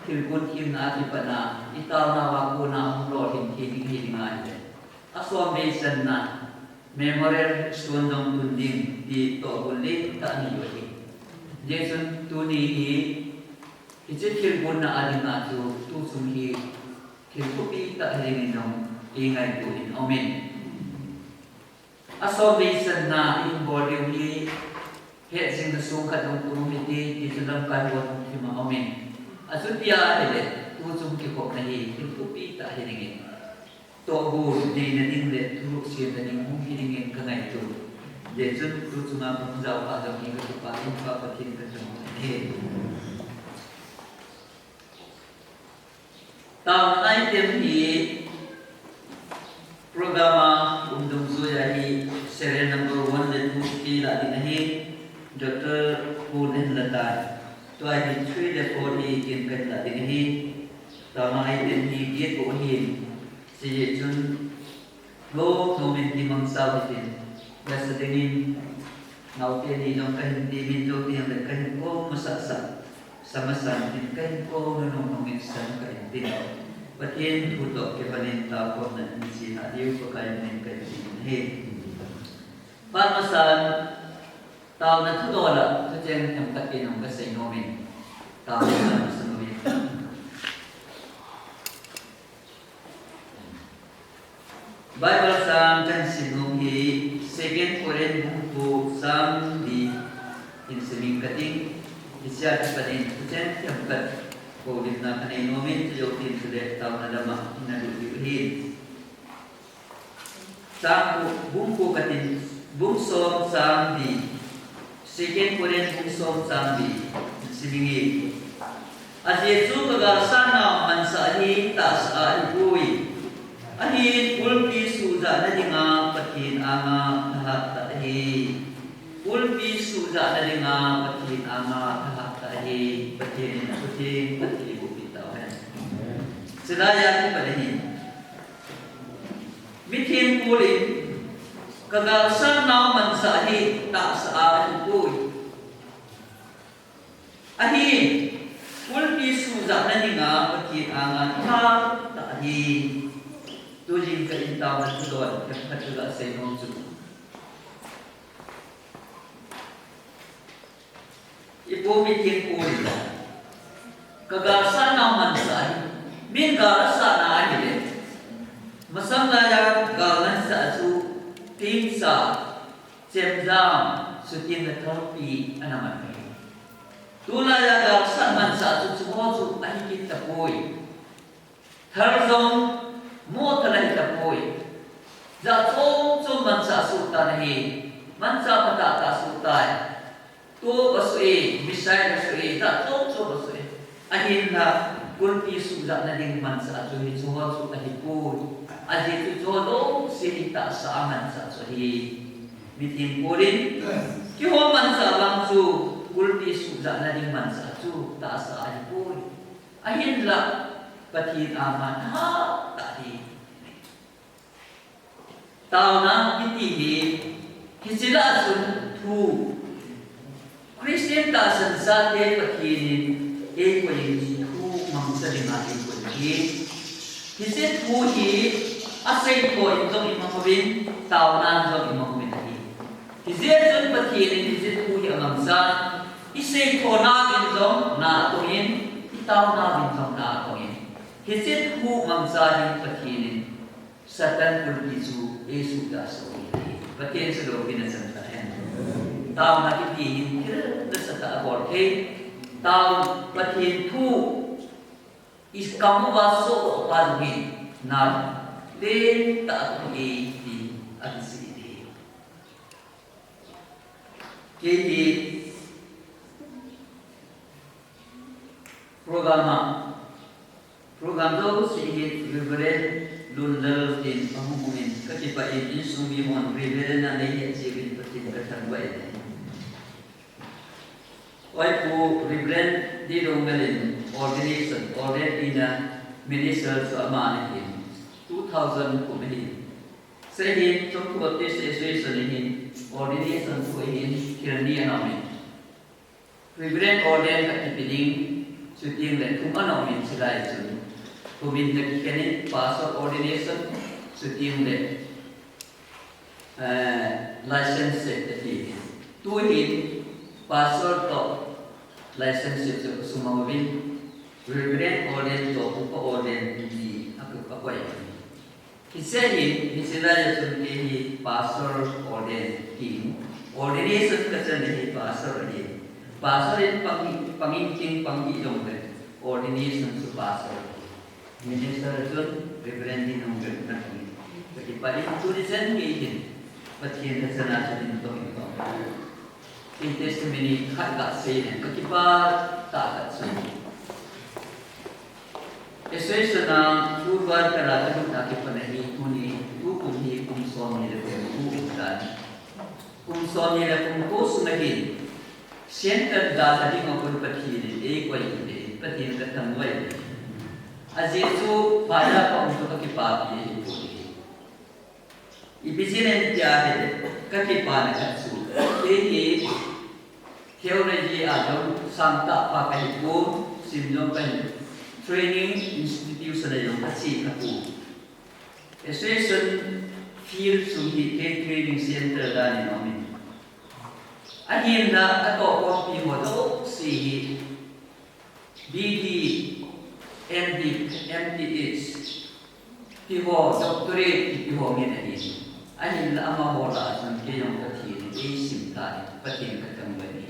thilgon thilna a kipat a, itaonauva kona hung lolhin thei ding ahi ding ahi. Asomvei channa, Memorial Stone jong tun ding ti tohgon lentah nei u ahi. Hijeh chun tuni hi, hiche thilgonna a dinga chu tuchung hi thil thupi tah hi dingin jong eingaito in aumin. Asomvei channa ihin bol diu hi, hetjingna song khat jong tun hite, ti chu lamkai hon thima aumin. Achutia ahile, tuchung kikhopna hi thil thupi tah hi dingin. Tohgon neina ding le thuruk semna ding hung hi dingin kangaito. Hijeh chun tuchunga kahung jaopa jong hi kakipah in Pa Pathen kathangvah e. Taona item hi program a um dungjuia hi serial number one le two kei lah ding ahi, Doctor Pu Nenlatai. Tua hi three le four hi ken kahin lah ding ahi. Taona item hi get u ahin. Hijeh chun, lom lom in kimang sao hitin, lasa dingin, naote ni jong kahin temin jou teng le kahin kou masasa, sa masan tin kahin kou nunung nung in san kahin tin. Pathen thu toh kiban in taokhomna in chi hah diu Pakai min in kahin tin ahi. Pan masan, taona thudol a thucheng themkhat kei jong kasei nomin. Taona masan uvin. Bible chang kahin sim nom hi Second Corinth bung ko chang li in simin kating, hichea kipat in thucheng themkhat houlimna kanei nomin, chujou tin chule taona lama ina lut diu ahi. Chang ko, bung ko katin, bung som chang li. Second Corinth bung som chang li, siminge. Ajeh chu kagalsatnau mansah hi tahsa a ahipoi. Ahin ulpi suhjahna dinga Pathen anga thahat tah ahi. Ulpi suhjahna dinga Pathen anga thahat tah ahi. Pathen in athutheng phatthei boh peh tauhen. Chulai a kipat ahi. Mitheng Paul in, kagalsatnau mansah hi tahsa a ahipoi. Ahin, ulpi suhjahna dinga Pathen anga thahat tah ahi. Tujing ka in taona thudon themkhat chu kasei nom chu, ipu Mithinpu in ka galsatna manchah hi, min gal asatna ahile, masang laiya gal manchah chu, timsa, chemjam, suting le thalpi ana man ahi. Tulaiya galsat manchah chu, chuho chu ahi kit tapoi. Thal jong mothal ahi tapoi. Jat chom chom manchah asuh tan ahi. Manchah phatah tah asuh tai. Tup asuh e, missile asuh e, jat chom chom asuh e. Ahinla, kulpi suhjatna ding manchah chu hicheho chu ahipoi. Ajeh chu chuho jouse hi tahsa a manchah chu ahi. Mithinpu in, keiho manchah vang chu kulpi suhjatna ding manchah chu tahsa ahipoi. Ahinla, Pathen a man hatah ahi. Taona kiti hi, hiche lah a chun thu, Christian tahsan sate Pathen in eikoi in thu mangcha dinga eikoi ahi. Hiche thu hi aseitho in jong imang uvin, taona in jong imang uvin ahi. Hijeh chun Pathen in hiche thu hi amangchan, iseitho nauvin jong na atong in, itaona uvin jong na atong in. Hiche thu mangcha hin Pathen in Satan kulpi chu eisuhjah sah u ahi. Pathen chu loupina chang tahen. Taona kiti hin thil nasatah abol thei. Tao Pathen thu ikam uva soh pa jong hin na lentah atong e ti akisei ahi. Kei hi program a, program jouse hi Reverend Lunlal tin ahung umin, kakipah in, insung mihon Reverend anei ahi jeh uvin Pathen kathangvah e. Oi Pu Reverend D. Lunlal in ordination, ordain ina minister chu ama ana hin, two thousand kum ahin. Hiche hin, Chomkhu Baptist Association in hin, ordination thu ahin, thil ni ana umin. Reverend ordain khat kipe ding, chuteng le thum ana umin, chulai chun. Thum in ana kikhen in, pastor ordination, chuteng le, eh, licentiate ati. Tuhin, pastor toh licentiate chu sumang uvin, Reverend ordain toh upa ordain ti a, akoi. Hiche hin, hiche laiya chun kei hi pastor ordain tin, ordination kachan hi pastor ahi. Pastor in pang, pang in tin pang hi jong le, ordination chu pastor ahi. Minister chun Reverend in hung vet na kani. Kakipah in tuni chan kei hin, Pathen kachan a chun in tong in tong. Kei testimony khat kasei leng, kakipah tah khat chu. Association a February kala kalut a kipat a hi tuni, tukum hi kum somni le kum ko um tan. Kum somni le kum ko sunga hin, center dalha dinga kon Pathen in eikoi in, Pathen kathangvah e. Ajeh chu, Father ka um chu kakipapi ahipoi. Ipi jeh ham tia ahile, kakipana khat chu, kei hi theology a jong sangtah pa kahipon, sim jong kahi, training institution a jong kache kahipon. Association field sung hi kei training center dan in aumin. Ahinla, atoh khompi ho jouse hi, B D, M D, M D H, tiho, doctorate, tiho min ahi. Ahinla amaho lah a chun kei jong Pathen in eisim tan, Pathen kathangvah e.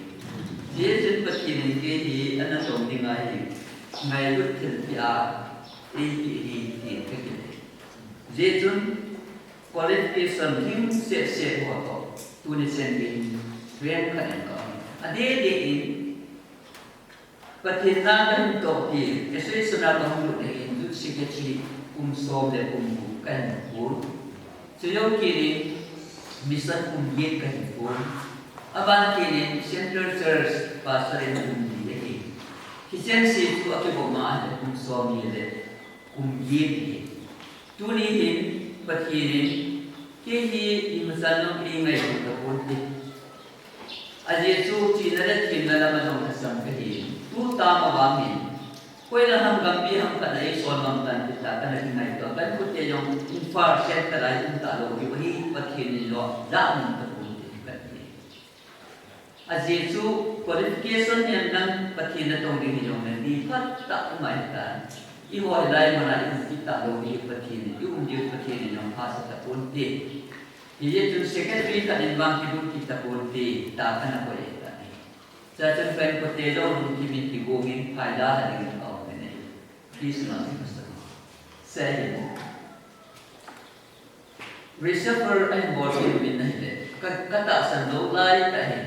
Hijeh chun Pathen in kei hi ana tong dinga hi, ngailut thilpeh a, eipeh ahi, tin kakile. Hijeh chun qualification hing seh seh ho toh, tuni chan gei in, rank khat in ka um. Adeh deh in, Pathen na kahin tohpi, association a kahung lut ahin, youth secretary kum som le kum gup kahin pon. Chujou kit in mission kum get kahin pon. Aban kit in Central Church pastor in kum li ahi. Hicheng se chu akibol ma ahile kum somni le kum get ahi. Tuni hin Pathen in kei hi imacha jong eingailut tapon te. Ajeh chu chihna le themna lam a jong lhasam kahi. Tu tam a vang hin, Koi lang ham gampi ham khat a eisol ngam tan ti tah kana kingaito. Ka inkote jong Imphal centre a i um talou diu ahi, Pathen in jong adah nom tapon ti kati. Ajeh chu qualification nem nan Pathen natong ding hijongle, mi phatah um ahitan. Eiho hilai mun a i um kit talou diu Pathen in, i um diu Pathen in jong phasah taponte. Hijeh chun secretary khat in vang kilut kit taponte, tah kana koi ahitan. Chuin ka inkote jong lungthim in kigong in phaida la dingin ka um in ahi. Christmas custom. Sei mo. Reshuffle ahin bol kit uvin ahile, ka, ka tahsan lou lai tah in,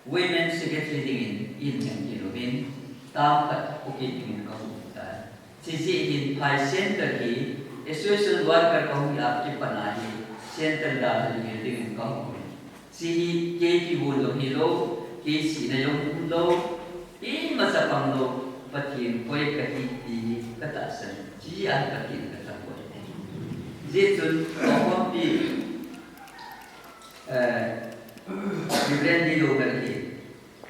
women secretary dingin eilhen kit uvin, term khat poh kit dingin ka um tai. Chujeh hin phai centre hi, association worker ka hung hi a kipat a hi, centre dalha dingin ka um uvin. Chuhi kei kivon lou hilou, kei sihna jong umlou, ima chapang lou, Pathen koi kahi ti hi ka tahsan. Chuhi a Pathen ka thangvah e. Hijeh chun, tohkhompi, eh, Reverend Dilou kahi.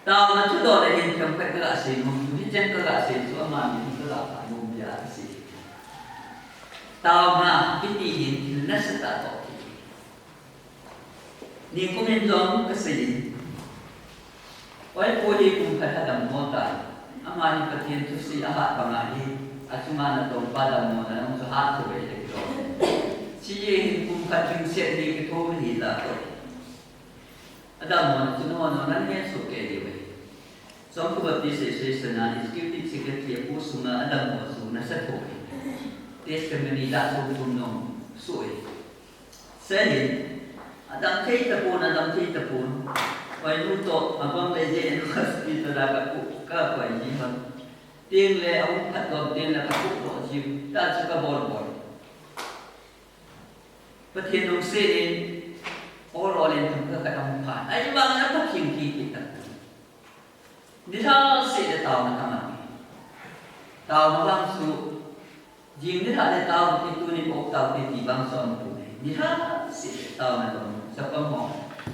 Taona thudoh le hin themkhat kaga sei nom, hicheng kaga sei chu ama min kaga pha nom dia kasei. Taona kiti hin thil nasatah toh ti. Nikum in jong kasei in. Oi, pu hi kum khat a dammo tai. Ama hi Pathen thusei ahat banga hi, achunga natongpa dammona jong chu hat thou ve le kilo. Chuhi hin kum khat lhingset hi kithou hi la toh. Adammona chu nangho nangho nahet soh kei diu ahi. Chongkhu Baptist Association a Executive Secretary a post sunga adammo chu nasa thou ahi. Testimony lah chom chom nong soh ahi. Sehin, adam thei tapon, adam thei tapon. Koinu toh, abang le J N Hospital a kapu, kakoi ji ham. Teng le, ahung phatdoh teng le kapu doh ji, ta chu kabol bol. Pathen lungset in, ol ol in themkhat khat ahung phan. Ahivangin apha khing khing kit tapon. Nilhah seh le taona kaman. Taona vang chu, jing nilhah le tao te, tuni bou tao te ti vang chu aum pon ahi. Nilhah seh le taona vang, chapang ho,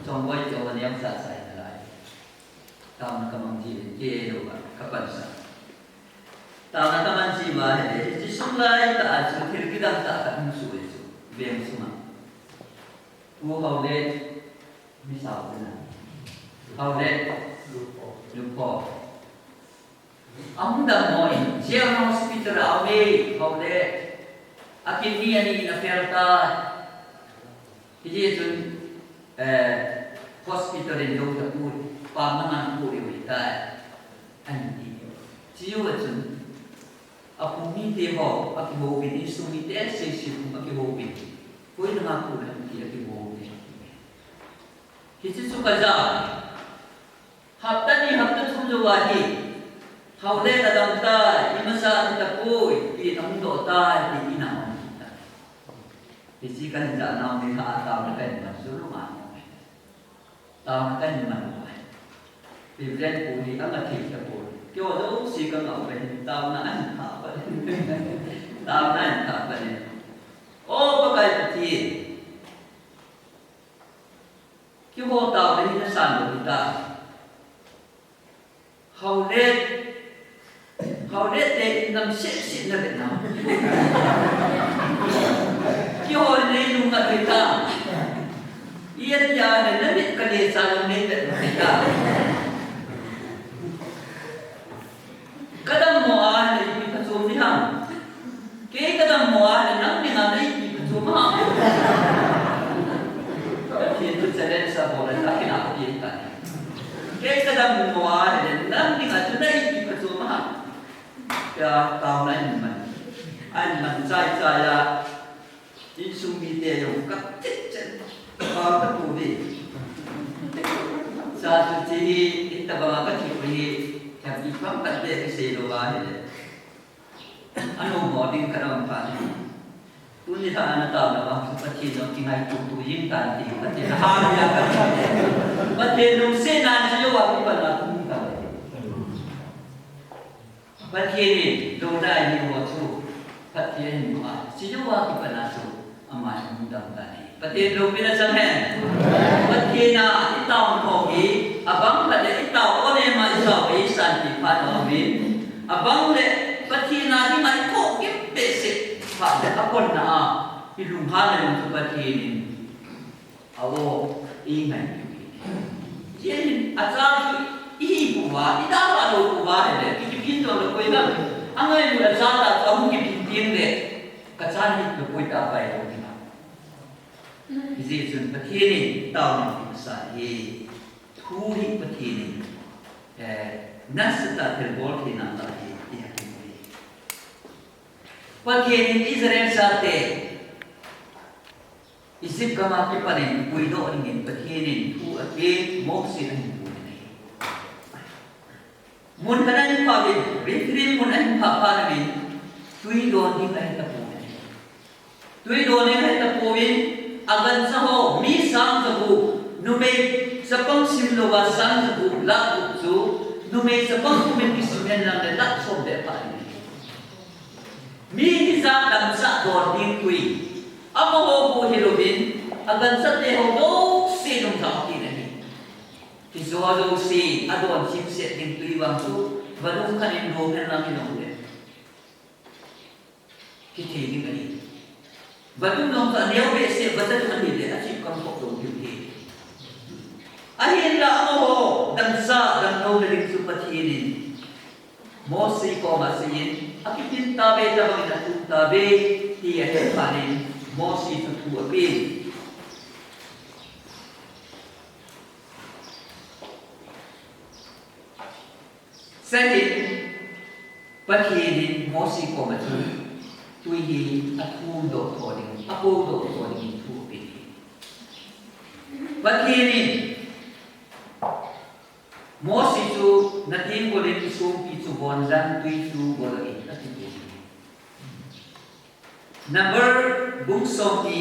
chongboi te ho neocha cha in alai. Taona kamang ji le, kei lou a, kapansa. Taona kaman ji uva ahile, hiche sung lai tah a chu thil kidang tah khat hung soh ahi chu, veng sunga. Pu Haole, mi sao te na. Haole, Lupho. Ahung dammo in, J N Hospital a aume, Haole. Akidney ani in afel tai. Hijeh chun, eh, hospital in jou tapoi, pam naman tapoi tai. Ani ti. Chuva chun, aphung mite ho, akihou uvin, insung mite, seisei phung akihou uvin. Koi nanga pu ham ti akihou uvin. Hiche chu kaja. Hapta ni hapta thum jou ahi. Haole nadam tai, imacha athi tapoi, ti ahung doh tai, ti in aum tai. Hiche kahin ja nau ni ha taona kahin man chu lou ma. Taona kahin man lou. Reverend pu hi ama thei tapoi. Keiho jouse kangah uva hin taona ahin thah phat in. Taona ahin thah phat in. O Pakai Pathen. Keiho taona hi nasan lou hita. Haole, Haole te in nam seh seh na ve na. Keiho nei lung na ve ta. Ijat dia le na mit ka le cha lung nei ve na ve ta. Kadammo a le ipi phachom ding ham. Kei kadammo a le nang dinga na ipi phachom ham. Pathen chu challenge abol a, akinah pi tai. Kei kadammo a le nang dinga chu na ipi phachom ham. Tia taona ahin man. Ahin man chai chai a. Insung mite jong kap chet chet. Pao tapouve. Sa chu hiche hi, hitabanga kathi u hi, thempi pam khat beh kisei lou ahile. Anom mo ding kana um phat. Tuni lha ana taona vang chu Pathen jong kingaito tu jing tan ti, Pathen hallelujah kati. Pathen lungsetna chu jouva kipat a um tan. Pathen in, lou dai ni ho chu, Pathen in mo a, hiche jouva kipat a chu, ama in hung dam tan ahi. Pathen loupina chang hen. Pathen a, i taona ho hi, abang khat le i taona ma i jao, i sanpi phat a um in. Abang le, Pathen Na hi ngai tho kim pe se. Pha le a kon na a. I lunghan le lung chu Pathen in. A o, i ngai. Ye hin, a cha chu i hi pu va, i da va lo pu va he le, ki ki pin to lo koi na. A ngai lu a cha ta, a hung ki pin pin le. Ka cha ni lo koi ta pai lo ni na. Hijeh chun Pathen in taona peh sa hi, thu hi Pathen in, eh, nasatah a thilbol theina ahi, ti ahi. Pathen in Israel chate Egypt gam a kipan in puidoh dingin Pathen in thu apeh, Mose ahin puidoh in ahi. Mun khat ahin phah uvin, Rephidim mun ahin phah phat uvin, tui don ding ahin tapon ahi. Tui don ding ahin tapon, a gancha ho, mi sang jagup, numei chapang simlou a sang jagup, lakh gup chu, numei chapang pumin kisim hen lang le lakh som bep ahi. Mi hijat damsah don ding tui, amaho bou hilouvin, a gancha te ho jouse nung jao kit ahi. Kijo jouse, adon chimset ding tui vang chu, vadung khat in dong hen lang in um le. Kithei ding ahi. Vadung jong chu aneo behseh, vadung ahi le, achim kam khop lou ding ahi. Ahinla amaho, damsah, damlou na ding chu Pathen in Mose koma asei in, akipin tave, tabang in atum tave, ti ahet phat in, Mose chu thu apen. Second, Pathen in Mose koma chu, tui hi athumdoh tho ding, apodoh tho ding thu apen. Pathen in Mose chu, nateng gol in isongpi chu von lang tui chu gol in, ati. Number bung somni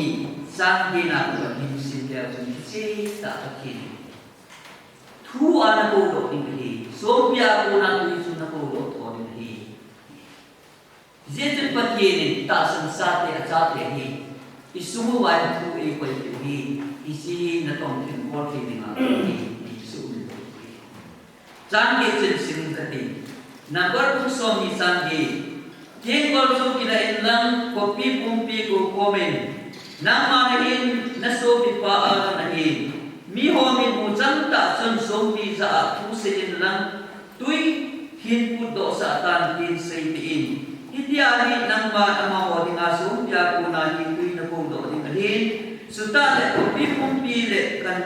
chang get na kon hin sim leu chun hiche tah Pathen in thu a napodoh ding ahi, songpi a kona tui chu napodoh tho ding ahi. Hijeh chun Pathen in tahsan sate, achate hi, isung uva thu eikoi peh u hi, hiche hi natong thilbol thei dinga ahi, ti sumil lou ahi. Chang get chen sim kate. Number bung somni chang get. Tenggol chu kilah inlang, khopi pumpi kou komin. Nangma nahin, nasopipa Aaron ahin. Miho mitmu changtah chun songpi jah a thu sei inlang, tui hin putdoh sah tan tin seipeh in. Hitia hi nangman amaho dinga songpi a kona hi tui napodoh ding ahin. Sutah le khopi pumpi le kan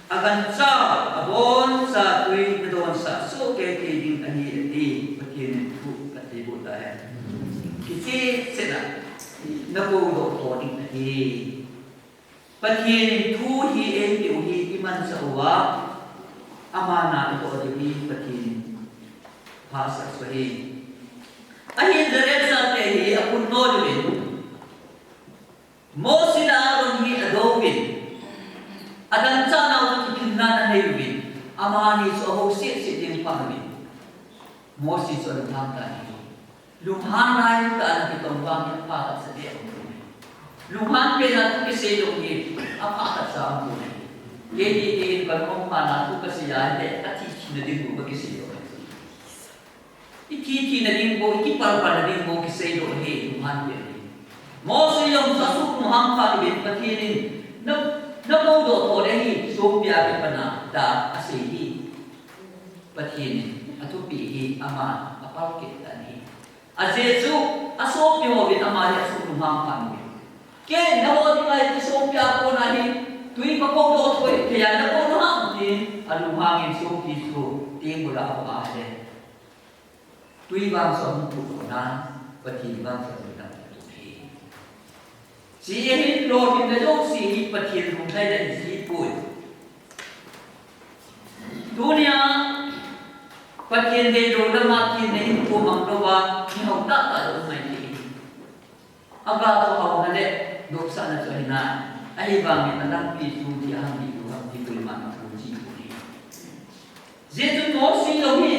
A gancha, aboncha tui nadonsah soh kei kei ding ahi, ati. Pathen in thu athei boh tahen. Kicheh cheh a napodoh tho ding ahi. Pathen in thu hi eipeh u hi imanchah uva, ama na itoh diu hi Pathen in phasah chu ahi. Ahin Israel chate hi aphun nom uvin. Mose le Aaron hi adouvin, adangchah nau chu kiphinna anei uvin, amani chu ahou seh seh ding phat uvin, Mose chu alunghang tan ahi. Lunghan lai tah a kitong vang hi apha khat sa ding ahi. Lunghan pen a thu kisei lou hi apha khat sa ahi. Kei ni kei in kalunghan a thu kasei a le athi thina ding bou kisei lou ahi. I thi thina ding bou, i kipal pal na ding bou kisei lou ahi, lunghan pen ahi. Mose jong chu asuh lunghang phat uvin Pathen in, na, napodoh tho ding ahi, songpi a kipan a, tia asei hi. Pathen in, athupeh hi, ama, apalkeh tan ahi. Ajeh chu, asopi hon ama hi asuh lunghang phat uvin. Kei, naho dinga hi songpi a kona hi, tui kapodoh thei, kei a napodoh ham tin, alunghang in songpi chu, teng bula ahung a le. Tui vang chu ahung putdoh nan, Pathen vang chu ahung dam kit u ahi. Hiche hi lolhinna jouse hi Pathen lunglhaina ahi jipoi. Tunia Pathen deilou lama thina hinkho mang louva, mihao tahtah lou ngai thei. Aga chu haona le nopsahna chu ahi nai. Ahivangin alampi chu ipi ham ti tu ham ti koiman aphon ji poi. Hijeh chun Mose jong hi,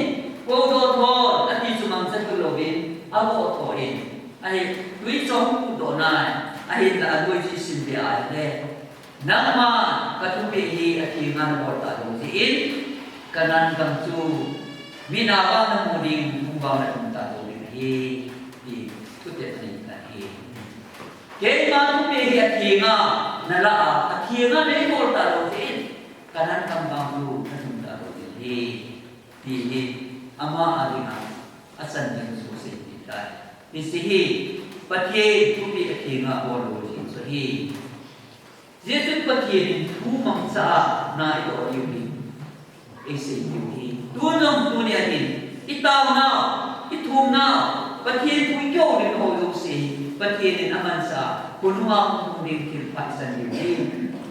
podoh tho, ati chu mangcha tulouvin, apodoh tho in. Ahi, tui chu ahung putdoh nai, ahinla aloi chu isim be ahile. Nangma kathupeh hi athenga nabol talou jeh in, Canaan gam chu, mi navang namu ding, hung vang natum talou ding ahi. Keima thupeh hi athenga nalah a, athenga neibol talou jeh in, Canaan gam vang chu nalhung talou ding ahi, ti hi ama a dinga achan ding chu asei ahitai. Hiche hi Pathen thupeh athenga bol lou jeh chu ahi. Hijeh chun Pathen in thu mangcha a na idoh diu hi eisei diu ahi. Tun jong tunia hin, itaonau, ithumnau, Pathen thu ikihoulim ho jouse hi Pathen in amanchah a, khonunga hung lhung ding thilpha isan diu ahi.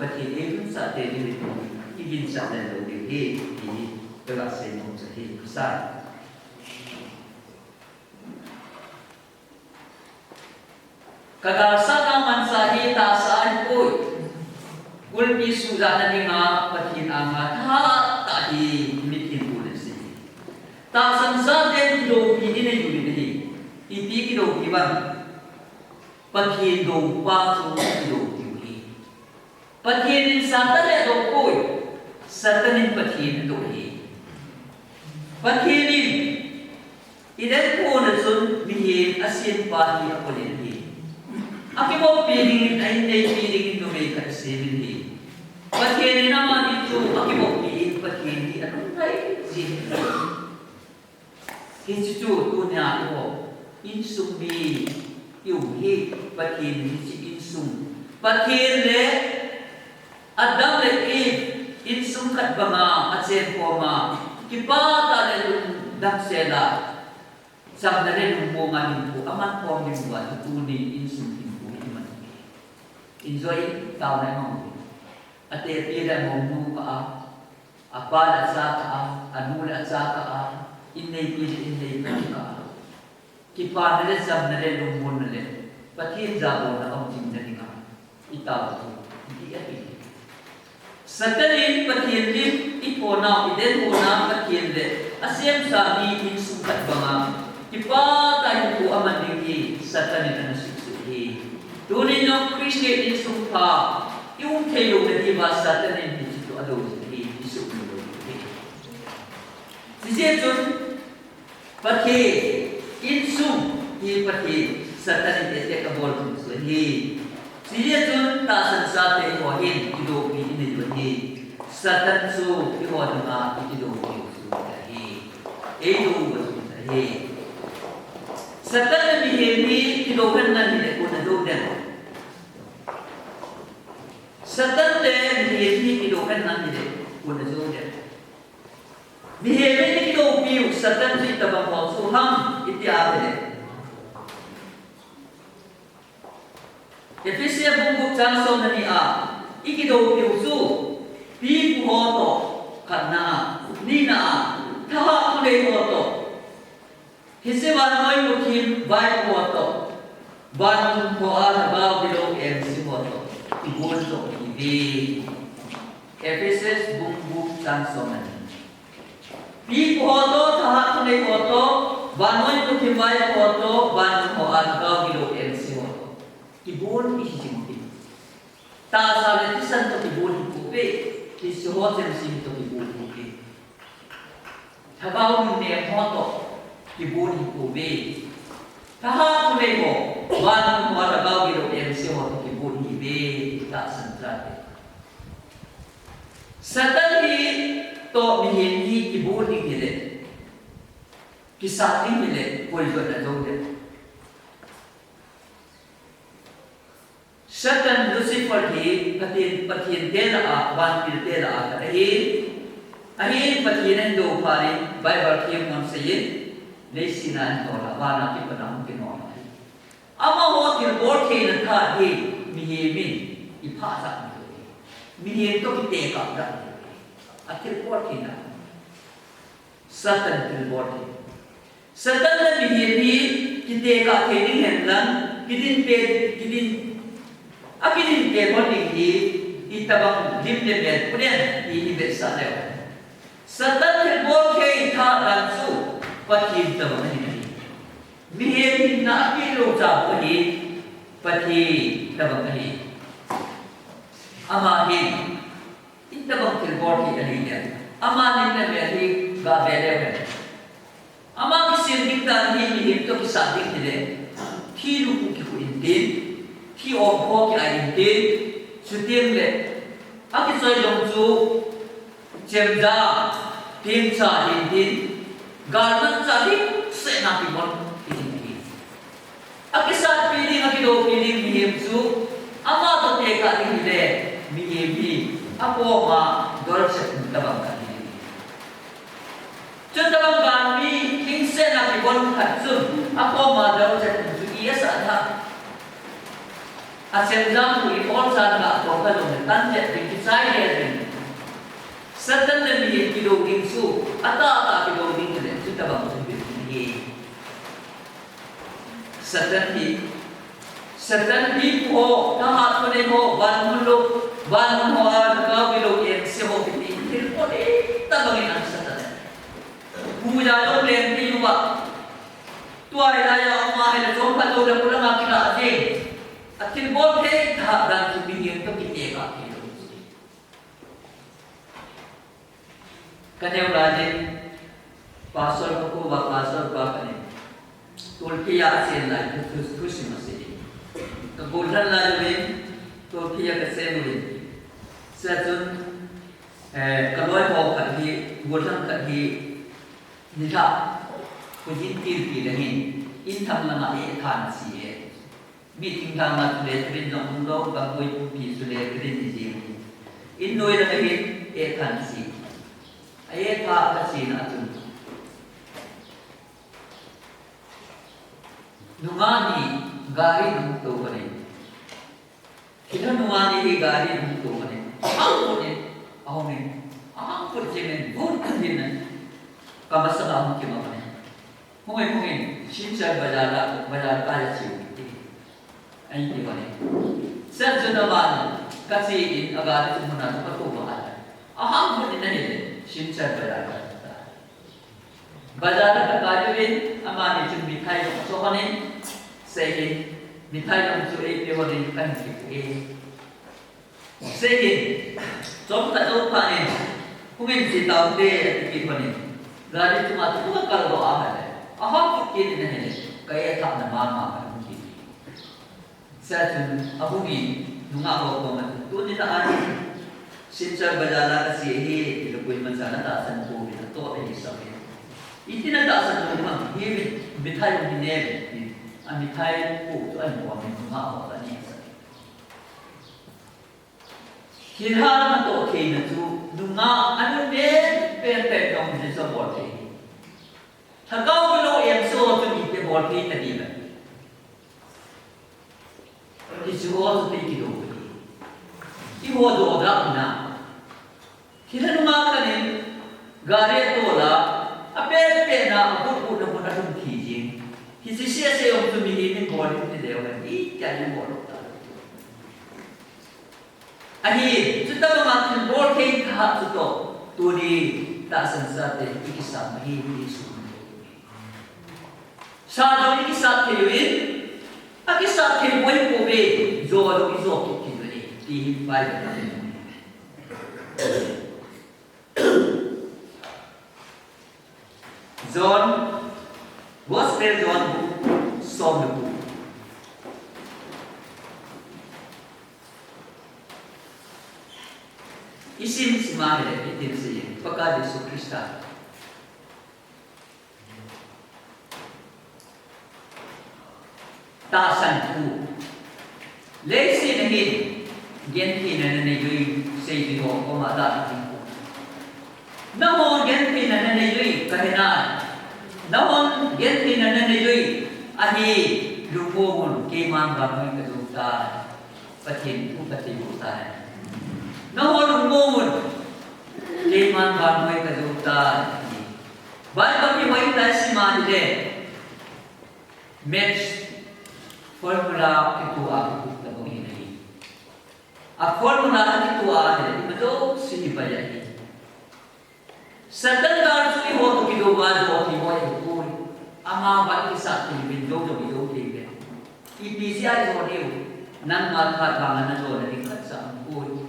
Pathen in eilhunsah tei diu ahi, iginchat lel lou diu ahi, ti hi kaga seinom chu ahi. Kasei Kagalsatna manchah hi tahsa ahipoi. Kulpi suhjatna dinga Pathen anga thahat tah hi mitlhi in pu le si. Tahsan chaten kidoupi inei uvin ahi. Ipi kidoupi vang? Pathen doupa chu kidoupi u ahi. Pathen in Satan le adou poi. Satan in Pathen adou ahi. Pathen in Eden hon a chun mihem asempa hi akonin ahi. Akivoppi dingin, a inneipi dingin numei khat asemin ahi. Pathen in amani chu akivoppi in Pathen hi alunglhai jin ahi. Hiche chu tunia eiho insung mi ium hi Pathen in hiche insung. Pathen le Adam le Eve insung khat banga achenkhom a, kipah tah le lungdam sel a, chamna le lungmong a hinkho aman khom ding uva chu tuni insung hinkho hi iman u ahi. Enjoy in taona imang u ahi. Ate api le amonu kah a, apa le acha kah a, anu le acha kah a, inneipi le inneipa kah a. Kipana le chamna le lungmonna le Pathen jabolna aum jing na dinga itao u hi ahi. Satan in Pathen lim ithonau, Eden hon a Pathen le asemsa mi insung khat banga kipah tah hinkho aman ding hi Satan in ana suhsuh ahi. Tunin jong Christian insung pha ium thei louna diuva Satan in hiche chu adou jin ahi, isuhmil lou ding ahi. Hijeh chun Pathen insung hi Pathen Satan in attack abol jing chu ahi. Hijeh chun tahsan chate eiho hin kidoupi inei u ahi. Satan chu eiho dinga ikidoupi u chu ahi. Eidou u chu ahi. Satan le mihem hi kidou khen nalai hile koi in adou dem? Satan le mihem hi kidou khen nalai hile koi in adou dem? Mihem in ikidoupiu Satan chu itobang ho chu ham iti a ahile, Ephesa bung gup chang som le ni a ikidoupiu chu pipu ho toh khatna a, nina a thahat thunei ho toh, hiche vannoi muthim vaipo ho toh, vannoi ho a lhagao gilou emse ho toh, kibon toh ahiuve. Ephesa bung gup chang som le ni. Pipu ho toh, thahat thunei ho toh, vannoi muthim vaipo ho toh, vannoi ho a lhagao gilou emse ho toh, kibon ihi jing u ahi. Tahsa le thisan toh kibon hipouve, hiche ho chengse toh kibon hipouve. Lhagao nunnem ho toh kibon hipouve. Thahat thunei ho, vannoi ho a lhagao gilou emse ho toh kibon ihiuve, tahsan chate. Satan hi toh mihem hi kibon ding hile, kisat ding hile, koi jong ana jou dem? Satan Lucifer hi Pathen, Pathen te lah a, vantil te lah a khat ahi. Ahin Pathen ahin dou phat in Bible themhon asei in, leiset a ahin nol a, van a kipat a hung kinol ahi. Amaho thilbol theina thahat hi mihem in iphah jat diu ahi. Mihem toh kitekah jat diu ahi. Athilbol theina. Satan thilbol thei. Satan le mihem hi kitekah thei ding hen lang, kidin pen, kidin, akidin pen hon ding hi itobang lim le mel puden ti hi vetsah leu hen. Satan thilbol thei thahat dan chu Pathen tobang ahi. Mihem hinna apeh lou cha bou ahi, Pathen tobang ahi. Ama hin itobang thilbol thei ahi le, ama lim le mel hi gave leu hen. Ama kisem ding dan hi mihem toh kisat ding hile, thi lukhuh kikhuh intin, Ki-om kho ki-ai intin, chuteng le, akichoi jong chu, chemjam, tengcha intin, galmanchah ding, sehna kibon, intin. Akisatpi ding, akidoupi ding, mihem chu, ama toh tekah ding hile, mihem hi, akoma, dolsep tabang khat hi. Chutabang vang mi, lhingsetna kibon khat chun, akoma dolsep chu i asah tha. Achemjam khu i olchan ga, kong kha jong le tan chet ding, kichai le ding. Satan le mihem kidou ding chu, atahtah kidou ding le, chutabang chu ding hi. Satan hi, Satan hi pu ho, thahat panei ho, van mun lou, van mun hoa, thagau gilou engse ho kiti, thil pon e, tabang in ang Satan. Puja jong leng thei uva. Tua hilai a um ahile chomkhat jouleh polanga kilah ding. Athilbol thei thahat dan chu mihem toh kitekah thei lou. Kaneo lai in, pastor kakou uva, pastor pa kanei. Tolphei a achen lai, thu, thu, thusim asei. Kagollhan lai uvin, tolphei a kachen uvin. Chua chun, eh, kaloi ho khat hi, gollhang khat hi, nilhah, khojin tilpi le hin, in thang langa ethan chi e. Mi thinglhang a chu lettering jong umlou, gamgui pumpi chu lettering ni jeng. In noi langa hin, ethan chi. A etha kachena chun. Nungah ni gari hung tou kha nei. Hila nungah ni hi gari hung tou kha nei. Ahung put in, ahung in, ahung put jeng in, vut khat in, kamasanga hung kimat kha nei. Hung in, hung in, Silchar bazar a, bazar a kache u hite. Ahin ti kha nei. Chua chun aman, kache in, agari chu muna chu katou kha a. Ahung put in ahile, Silchar bazar a kache ta. Bazar a kakai uvin, amani chun mithai jong aso lhon in, seiyin, mithai jong chu eipe lhon in kahin kipe e. Seiyin, chomkhat jou phat in, hung in che taute, ati kit lhon in, gari chunga chu kakal doh a ahile, ahung put kit in ahile, ka etha na mama kahung kit. Chua chun ahung in, nungah ho koma chun, tuni na a hi, Silchar bazar a kache ahi, ti le koimacha na tahsan pouvin, atoh ahi sah e. Iti na tahsan lou ham, hi mithai hung kine ve, ti. A mithai po chu ahin pom in, nungah ho chu ahin sah e. Thilha natoh theina chu, nungah anunen penpen jong hiche chu abol thei. Lhagao gilou engse ho chun iti bol thei ta diu ham. Hiche ho chu tei kidou hi. Eiho dohdah na. Thilha nungah khat in gari atol a, apenpen a, abutbut na mun a alhung thi jeng. Hiche sese jong chu mihem in bol in ti leu hen, itia in bol lou ta. Ahi, chutabanga thilbol thei thahat chu toh, tuni tahsan sate, ikisam ahi, ti chu. Sa jong ikisat thei uvin, akisat thei boi pouve, jo jong ijo kit thei uvin, ti hi Bible a. John, Gospel John book, som le gup. Isim sim a ahile, itin sei in, Pakai Jesu Christa tahsan thu. Leiset a hin gentheina nanei uvin, seiding ho koma tahsan thu. Nahon gentheina nanei uvin, kahe nai. Nahon gentheina nanei uvin, ahi, lungmong un, keiman vannoi kajou tai. Pathen thu kathei bou tai. Nahon lungmong un, keiman vannoi kajou tai. Bible hi hoitah a isim a ahile, Maths formula kitoh a kitoh tabang ahi. A formula kitoh a ahile, ima jouse hi pai ahi. Satan gal chu eiho toh kidou a jo thei bou ahipoi. Amavang kisat thei uvin, jou jou ijo thei uvin. Ipi jeh a ijo diu, nangma thahat vang a najona ding khatcha aumpoi.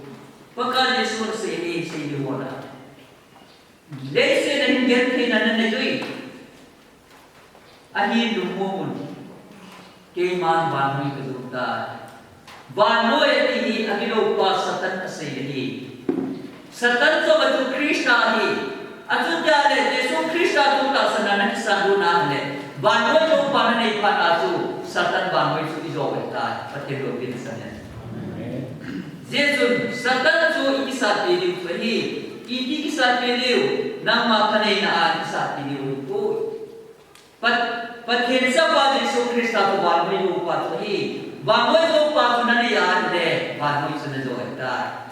Pakai Jesun asei hi, seiding ho lah. Leiset a hin gentheina nanei uvin. Ahin lungmong un. Keiman vannoi kajou tai. Vannoi ati hi, agiloupa Satan asei ahi. Satan jong chu Christa ahi. Achutia le, Jesu Christa chu tahsan a nakisat lutna ahile, vannoi loupa nanei phat a chu, Satan vannoi chu ijo ahitai, Pathen loupina sah hen. Hijeh chun, Satan chu ikisatpi diu chu ahi, iti kisatpi diu, nangma thaneina a ikisatpi diu ahipoi. Pat-, Pathen Chapa Jesu Christa chu vannoi loupa chu ahi. Vannoi loupa chu nanei a ahile, vannoi chu najo ahitai.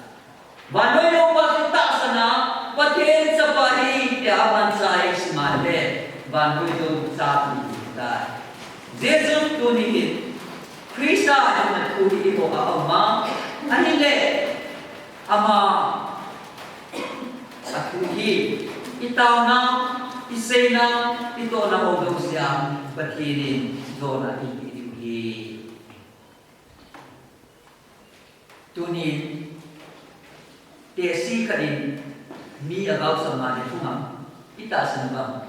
Vannoi loupa chu tahsan a, Pathen Chapa ahi tia amanchah a isim a ahile, vannoi loupa chu ihitai. Hijeh chun tuni hin, Christa a dinga thu hi eiho a aum a, ahile, ama athu hi, itaona, iseinau, itohna ho jouse a, Pathen in jona eipeh diu ahi. Tunin, tehse khat in mi agaosam a le thunga, itahsan uvam?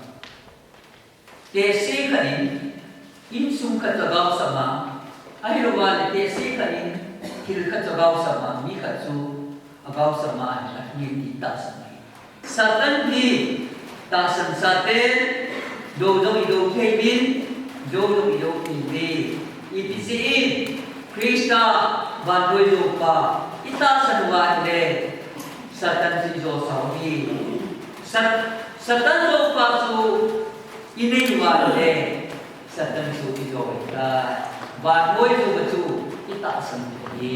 Tehse khat in, insung khat chu agaosam a, ahilouva le tehse khat in, thil khat chu agaosam a, mi khat chu agaosam a, ahi ti tahsan ahi. Satan hi tahsan sate, dou jong idou thei uvin, jou jong idou thei uve. Ipi jeh in Christa vannoi loupa itahsan uva ahile, Satan chu ijo sah u ahi. Sat-, Satan loupa chu inei uva ahile, Satan chu ijo ahitai. Vannoi loupa chu itahsan u ahi.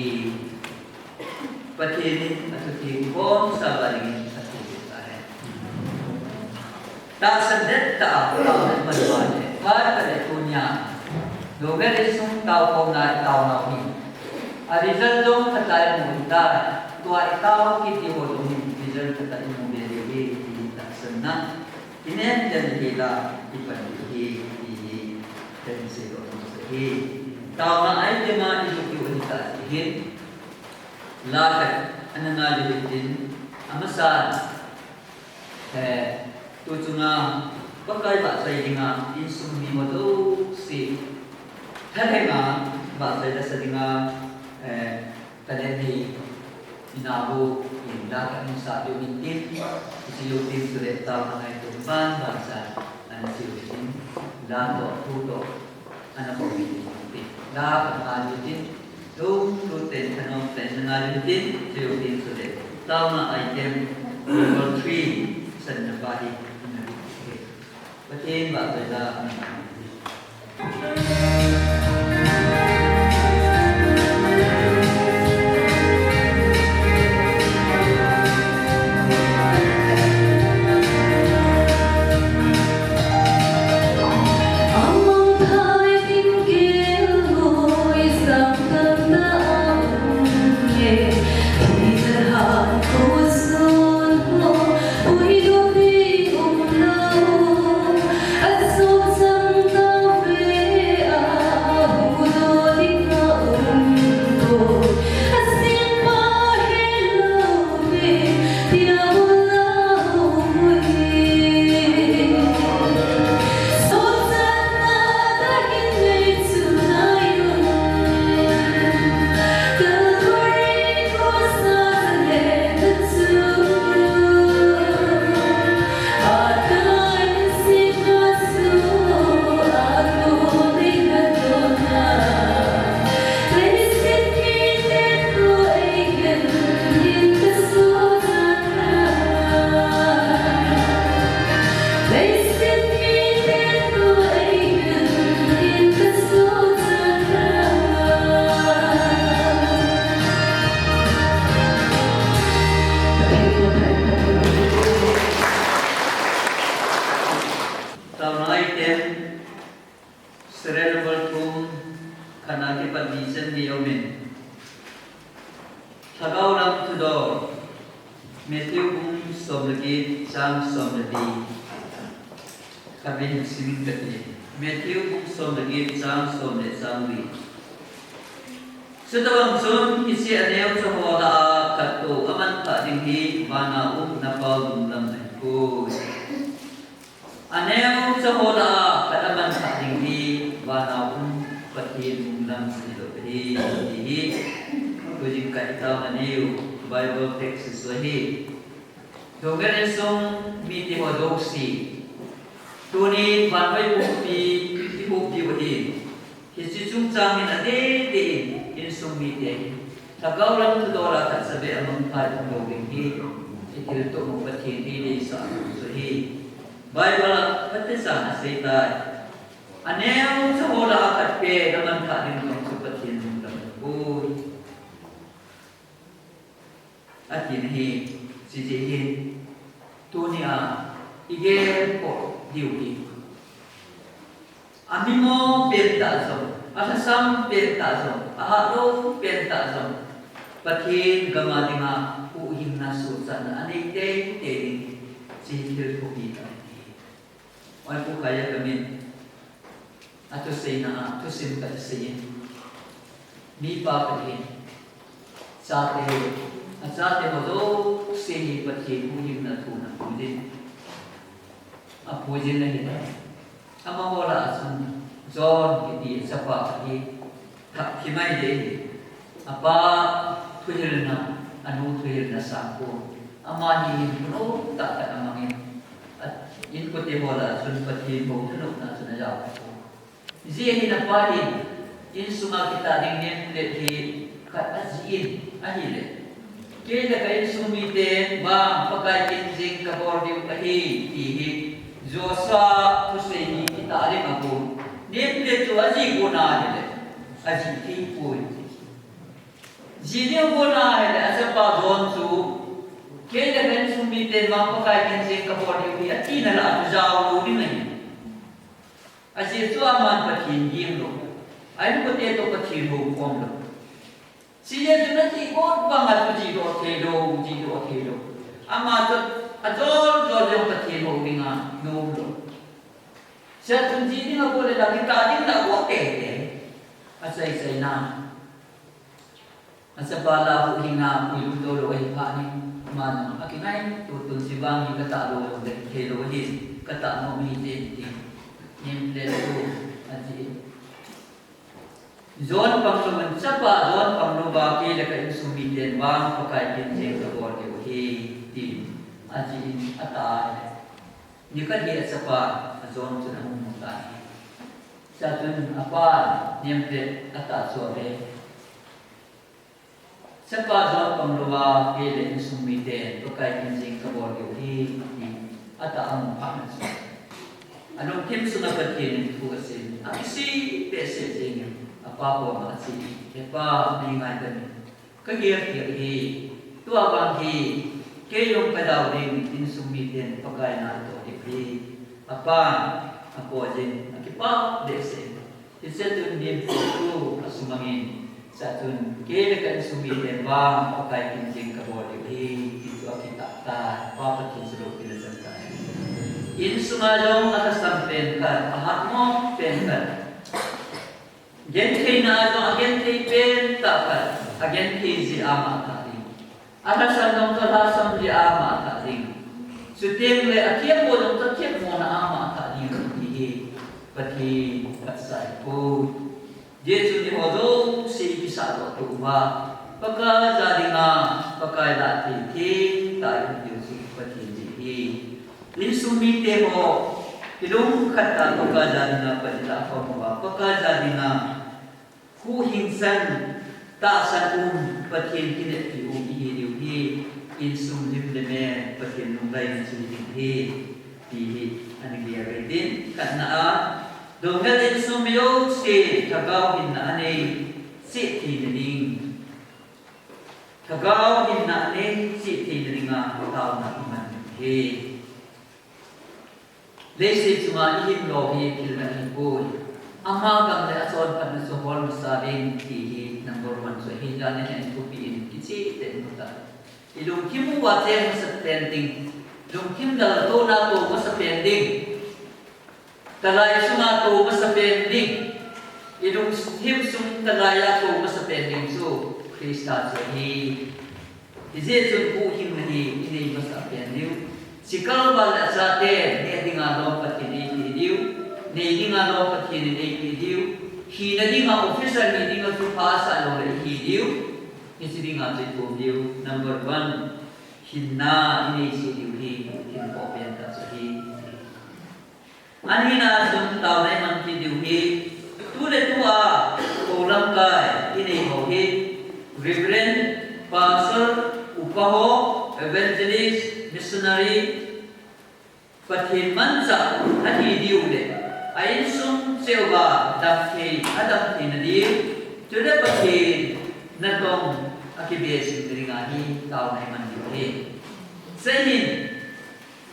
Pathen in athutheng ibonchauva dingin athutheng tahen. Tahsan det tah a, tao det man uva le, phat khat le tunia, Nobel insung taokhomna itaonau hi, a result jong phatah a imu ahitai, tua itao kiti ho jong hi result phatah a imu be diu ahi, ti tahsanna. Inem dem ihi la, ipan diu ahi, ti hi, kaseidoh nom ahi. Taona item a ilut diu ahitai, ti hin. La khat ana ngai diu hitin, amasan, eh, tu chunga Pakai vahchoi dinga insung mi ho jouse, thalhenga vahchoi lasa dinga, eh, talent hi, inao in la khat ana sah diu hitin, isei u hitin chule taona ngaitu pan vahchoi ana seiyu hitin, la toh, thu toh, ana bol u hitin. La khat ana ngai diu hitin, lunglut tah in, thanom tah in ana ngai diu hitin, seiyu hitin chule. Taona item number three, sanna pa hi, ana lut u hitin. Pathen vahchoi la, ana ngai diu hitin. Taona item, serial number thum, khatna kipat ni chan gei aumin. Lhagao lam thudol, Matthew bung som le get, chang som le li. Khatvei hin sim inge kati. Matthew bung som le get, chang som le chang li. Chutobang chun, hiche aneocha ho lah a khat bou amanthah ding hi, vana um na Pau lunglam ahipoi. Aneocha ho lah a khat amanthah ding hi, vana um Pathen lunglam ahilou ahi, ti hi. Tujing ka itao na niu Bible text chu ahi. Tungel insung mite ho jouse, tuni vanhoi pumpi ihup diu ahi. Hiche chungchang in adeh deh in insung mite hi lhagao lam thudol a khat seh beh amang thei um lou ding hi, ithilto u Pathen in eideisah u chu ahi. Bible a phatechan asei tai. Aneocha ho lah a khat pen aman thah ding jong chu Pathen lungdam ahipoi, ati na ahi. Hijeh hin tunia igel pot diu hi, amimo pentah jong, alhasam pentah jong, ahatlou pentah jong, Pathen gam a dinga huhhingna, suhchatna anei teitei ding hi, hiche hi thil thupi tah ahi. Oi, Pu Khaija kamin, athuseina a thusim khat asei in, mipa khat ahin, chate, achate ho jouse hi Pathen huhhingna thu ana puijin, apuijin ahi. Amaho lah a chun John kiti achapa hi thah thim ahi. Apa thuhilna, anu thuhilna sangpon, ama hi hinkho tah khat amangin, a, inkote ho lah a chun Pathen bou thanopna chun ajao tapon. Hijeh hin apa hin insunga kitah ding name plate hi khat ajih in ahile, kei le ka insung miten vang Pakai kin jing kabol diu ahi, ti hi Joshua thusei hi kitah ding a kon name plate chu ajih gon ahile, ajih theipoi. Jih ding agon ahile, achapa John chu, kei le ka insung miten vang Pakai kin jing kabol diu ahi, atina lah a chu jao lou ding ahi. Ajeh chu aman Pathen gim lou, a inkote toh Pathen houkhom lou. Hijeh chun ajih got banga chu jihdoh theilou, jihdoh theilou. Ama chu ajol jol jong Pathen hou dinga nom lou. Hijeh chun jih ding agot le lah, kitah ding lah agot teitei. Achaichaina, achapa lah a huhhingna puilut lou lou ahi phat in, aman akingaito, tun chevang hi katah lou jongle theilou ahin, katah nom ahije, tin name plate chu ajih in. John pang louvin, chapa John pang louva kei le ka insung miten vang Pakai kin jing kabol diu ahi, tin ajih in atah le, nikhat hi achapa John chun ahung mu tan ahi. Chua chun apan name plate atahsa le, chapa John pang louva kei le insung miten Pakai kin jing kabol diu ahi, ti atah amu phat na chun, alungthim sunga Pathen in thu asei in, akisih behseh jengin apa koma ache in, He Pa, nei ngaidam in, kagel thei ahi. Tua vang hi kei jong kajao ding, insung miten Pakai na atoh diu ahi. Apan akou jin, akipah behseh in. Hichea chun name plate chu asumangin, chua chun kei le ka insung miten vang Pakai kin jing kabol diu ahi, ti chu akitah tai. Pa Pathen chu loupina chang tai. Insunga jong alhasam pen khat, ahatmo pen khat, gentheina a jong agenthei pen tah khat, agenthei jeh a ama athah ding. Alhasam jong chu alhasam jeh a ama athah ding. Chuteng le athemmo jong chu athemmona a ama athah ding, ti hi Pathen phatsah ahipoi. Hijeh chun eiho jouse ikisah doh tou uva, Pakai a dinga, Pakai lah a thengtah ium diu chu Pathen jeh ahi. Insung mite ho, ilungkhat a Pakai a dinga pan ilah khom uva, Pakai a dinga huhhingsan, tahsan um, Pathen kineppi um ihi diu hi, insung lim le mel, Pathen lunglhaina chu hiding ahi, ti hi ana gel ahi. Tin, khatna a, Dovel insung mi jouse lhagao hinna anei cheh theina ding, lhagao hinna anei cheh theina dinga taona iman ahi. Leiset chunga ihinlo hi thil dang ahipoi. Ama gam le achonphatna chu hol masa ding ti hi number one chu ahi, jan ahin thupi in kicheh tah in mu tai. Ilungthim uva cheng masa pen ding, lungthim laltouna tou masa pen ding, talai sunga tou masa pen ding, ilungthim sung talai a tou masa pen ding chu Christa chu ahi. Hijeh chun huhhingna hi inei masa pen diu, chikal val le achate neh dinga lom Pathen in eipeh diu, nei dinga lom Pathen in eipeh diu, hina dinga officer hi dinga chu phasah lou le ihi diu. Hiche dinga chu itom diu, number one, hinna inei cheh diu hi, hinkho pentah chu ahi. Anina chun taona iman kit diu hi, tuletua, kou lamkai inei ho hi, Reverend, Pastor, Upa ho, Evangelist, Missionary, Pathen manchah ahi diu le, a insung cheh uva damthei, adamthei na diu, chule Pathen natong akibe jing na dinga hi taona iman diu ahi. Hiche hin,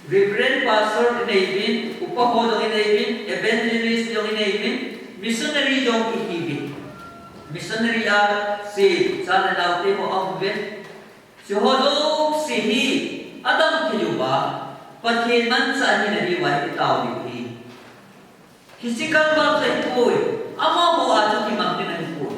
Reverend, Pastor inei uvin, Upa ho jong inei uvin, Evangelist jong inei uvin, Missionary jong ihi uvin. Missionary a che, cha le nao te ho aum uvin. Hiche ho jouse hi, adamthei uva, Pathen manchah ahi na diuva hi itao diu ahi. Hiche kalval chu ahipoi, amaho a chu kimang ding ahipoi.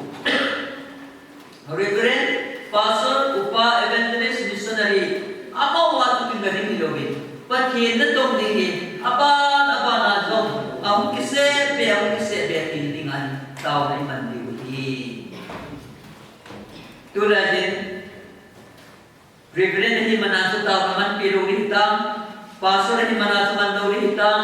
Reverend, Pastor, Upa, Evangelist, Missionary, amaho a chu kimang ding hilouvin, Pathen natong ding hi, aban, aban a jong, ahung kisei be, ahung kisei be, ti ding ahi, taona iman diu ahi. Tulai din, Reverend ahi mana chu taona manpi lou ding hitam, Pastor ahi mana chu man lou ding hitam,